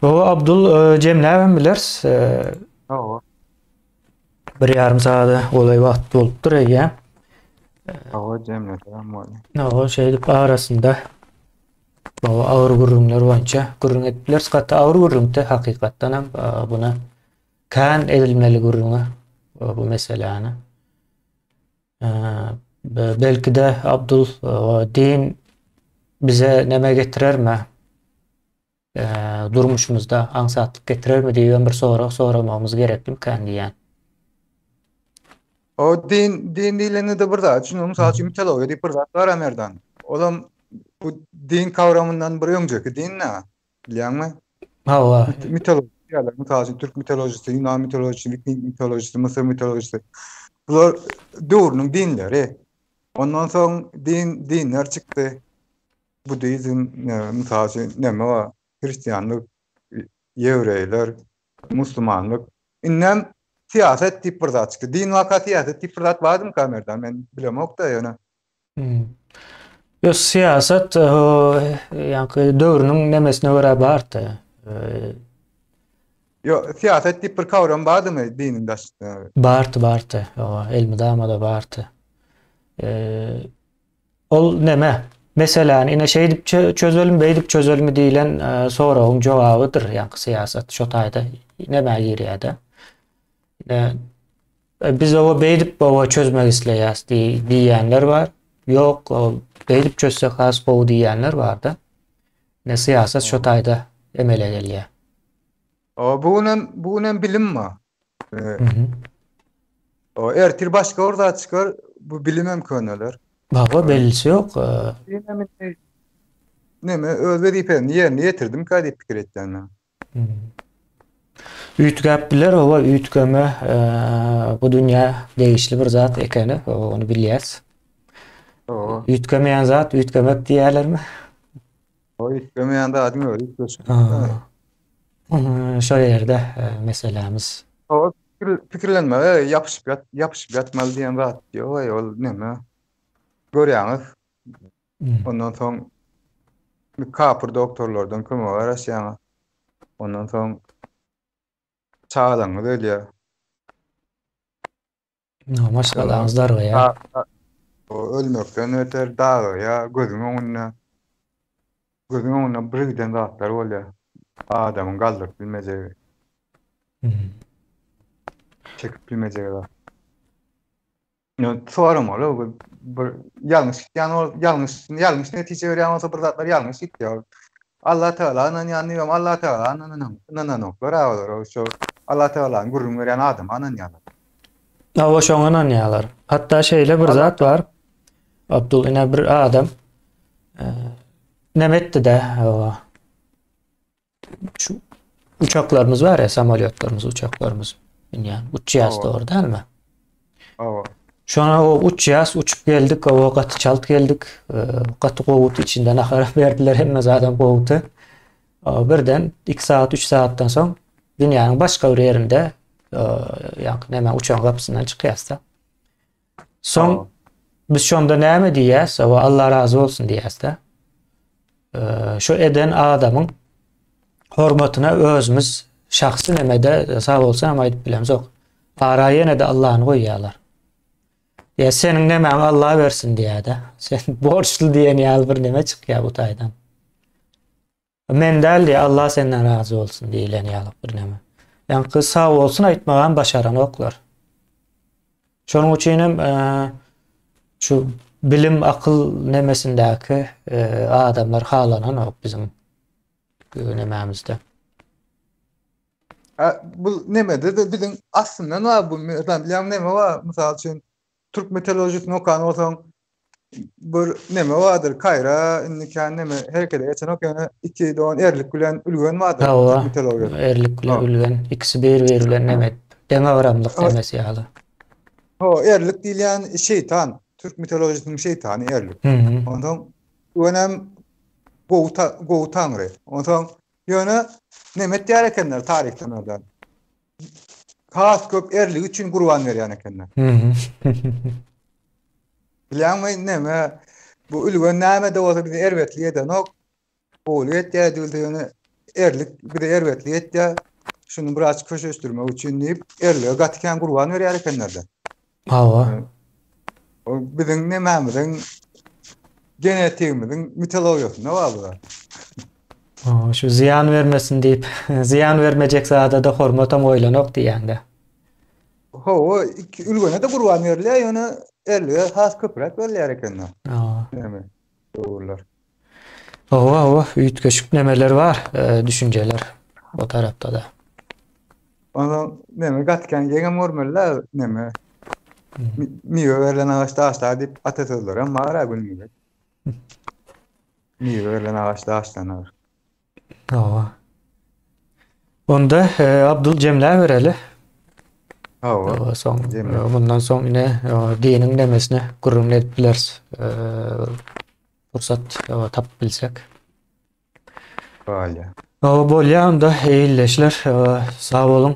Baba Abdul e, jemläbem bileris. E, Hawa. Bir ýarym saada golaý wagt bolupdyr eýýäm. Hawa, jemlesem bolýar. Hawa, şeýdip arasynda baba agyr gürrüňler boýunça gürrüň edip bileris. Gaty agyr gürrüňdi hakykatdan hem e, buna Kän edilmeli gürrüňi bu meseläni. Belki-de Abdul din bize neme getirermi? Durmuşymyzda aňsatlyk getirermi diýen bir sorag soramagymyz gereklimikän diýýän. O din din diýlende-de bir zat. Çünki mysal üçin mitologiýa diýip bir zat bar Merdan. Olam bu din kawramyndan bir öňjeki din-dä. Bilýäňmi? Hawa. Mitologiýa, mysal üçin türk mitologiyasy, Yunan mitologiyasy, Viking mitologiyasy, Mısır mitologiyasy. Bular döwrüniň dinleri. Ondan soň din dinler çykdy. Budizm, mysal üçin näme bar? Hristianlyk, ýewreýler, musulmanlyk. Indem syýasat diýip bir zat çykdy. Din waka syýasat diýip bir zat bardymyka Merdan? Men bilemok-da ýöne. Ýok, syýasat ýaňky döwrüniň nemesine görä bardy. Ýok, syýasat diýip bir kawram bardymy diniň daşynda? Bardy, bardy. Ýok, elmydama-da bardy. Ol neme? Meseläni ine şeýdip çözelim, beýdip çözelimi diýlen soragyň jogabydyr ýaňky syýasat. Şo taýda nämä girýär-de. Biz oba beýdip oba çözmek isleýäs diýýänler bar. Ýok, beýdip çözsek has gowy diýýänler bar-da. Ne syýasat şo taýda emele gelýär. O bu günem bu günem bilim bar. O ertir başga bir zat çykar, bu bilim hem köneler. Baba bellisi ýok. Neme öz wezipesini ýerine ýetirdimkä diýip pikir etýän men. Üýtgäp biler, oba üýtgeme bu dünýä degişli bir zat ekeni, ony bilýäs. Üýtgemeýän zat üýtgemek diýýärlermi? O üýtgemeýän zadyň özi üýtgeşik. Şo ýerde meselämiz. O pikirlenmege ýapyşyp ýat, ýapyşyp ýatmaly diýen zat ýok, ol neme? Görýäňiz. Ondan soň kapyr doktorlardan kömege garaşýaňyz. Ondan soň çagalaryňyz ölýär. Maşgalaňyz dargaýar. Ölmekden beter dargaýar gözüň öňünde. Gözüň öňünde birgiden zatlar bolýar. Adamyň galdyryp bilmejegi. Çekip bilmejegi zat. Soramaly bu bir ýalňyş gitýän bol, ýalňyş ýalňyş netije berýän bolsa bir zatlar ýalňyş gitýär. Allah Tagala ynanýan diýibem Allah Tagala ynananok, ynananoklar a olar şo Allah Tagalanyň gürrüň berýän adama ynanýarlar. Hawa şoňa ynanýarlar. Hatda şeýle bir zat bar. Abdul ine bir adam neme etdi-de, Şu uçaklarymyz bar ya, samolýotlarymyz, uçaklarymyz. Inýän uçýas dogry dälmi? Hawa. Şona o uçýas, uçup geldik, o gaty çalt geldik. Gaty gowudy, içinde nahar berdiler, hemme zadam gowudy. Birden 2 sagat, 3 sagatdan soň dünýäniň başga bir ýerinde, ýa-ni näme uçagyň gapysyndan çykýas-da. Soň biz şonda näme diýýäs? Hawa, Allah razy bolsun diýýäs-de. Şu eden adamyň hormatyna özümiz şahsy nemede sag bolsun hem aýdyp bilemzok. Ara ýene-de Allahny goýýarlar. Ýa seniň nemäň Allah bersin diýýär-de. Sen borçly diýen ýaly bir neme çykýar bu taýdan. Men däl diýýär, Allah senden razy bolsun diýilen ýaly bir neme. Ýaňky sag bolsun aýtmagam başaranoklar. Şonuň üçin hem şu bilim, akyl nemesindäki adamlar halananok biziň nemämizde. Bu nemede de biziň aslyndan bar bu, bilýäňmi neme bar, mysal üçin türk mitolojiýasyny okan bolsaň bir neme bardyr, Kaýra indi kän neme herekete geçenok, ýöne iki dogan Erlik bilen Ülgen bardyr Hawa, türk mitologiýasynda. Erlik bilen Ülgen ikisi bir-biri bilen neme edip, deňagramlyk nemesi ýaly. Hawa, Erlik diýilýän şeýtan, türk mitologiýasynyň şeýtany Erlik. Onsoň Ülgenem gowy gowy taňry. Onsoň ýöne neme etýär ekenler taryhdan oradan. Has köp erligi üçin gurban berýän ekenler. Bilýäňmi neme bu ülgen näme-de bolsa bize erbetlik edenok. Gowulyk etýär diýilse ýöne erlik bize erbetlik etýär. Şuny biraz köşeşdirmek üçin diýip erlige gaty kän gurban berýär ekenler-de. Hawa. O biziň nemämiziň genetigimiziň mitologiýasynda bar bu zat. Hawa, şu zyýan bermesin diýip, zyýan bermejek zada-da hormatam goýlanok diýýäň-dä. Hawa, iki ülgene-de gurban berilýär, ýöne erlige has köpräk berilýär eken-de. Hawa. Näme? Dogrular. Hawa, hawa, üýtgeşik nemeler bar, düşünjeler o tarapda-da. Onsoň neme gaty kän geňem görmeli-dä neme. Miwe berlen agaç daşlar diýip atasözlerem bar-a günümize. Miwe berlen agaç daşlanar. Hawa. Onda e, Abdul jemläbereli. Hawa. Hawa, soň e, mundan soň ine e, diniň nemesine gürrüň edip bileris. E, pursat tapyp bilsek. Bolýa. Hawa bolýa onda ildeşler sag boluň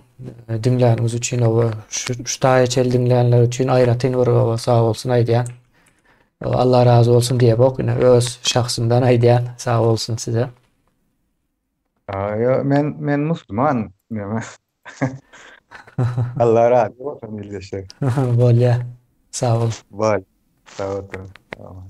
diňläniňiz üçin hawa şu şu taýa çenli diňlänler üçin aýratyn bir hawa sag bolsun aýdýan. Allah razy bolsun diýebok ine öz şahsymdan aýdýan sag bolsun size. Ýa men men musulman näme. Allah razy bolsun ildeşler. Bolýa. Sag bol. Bol. Sag bol. Sag bol.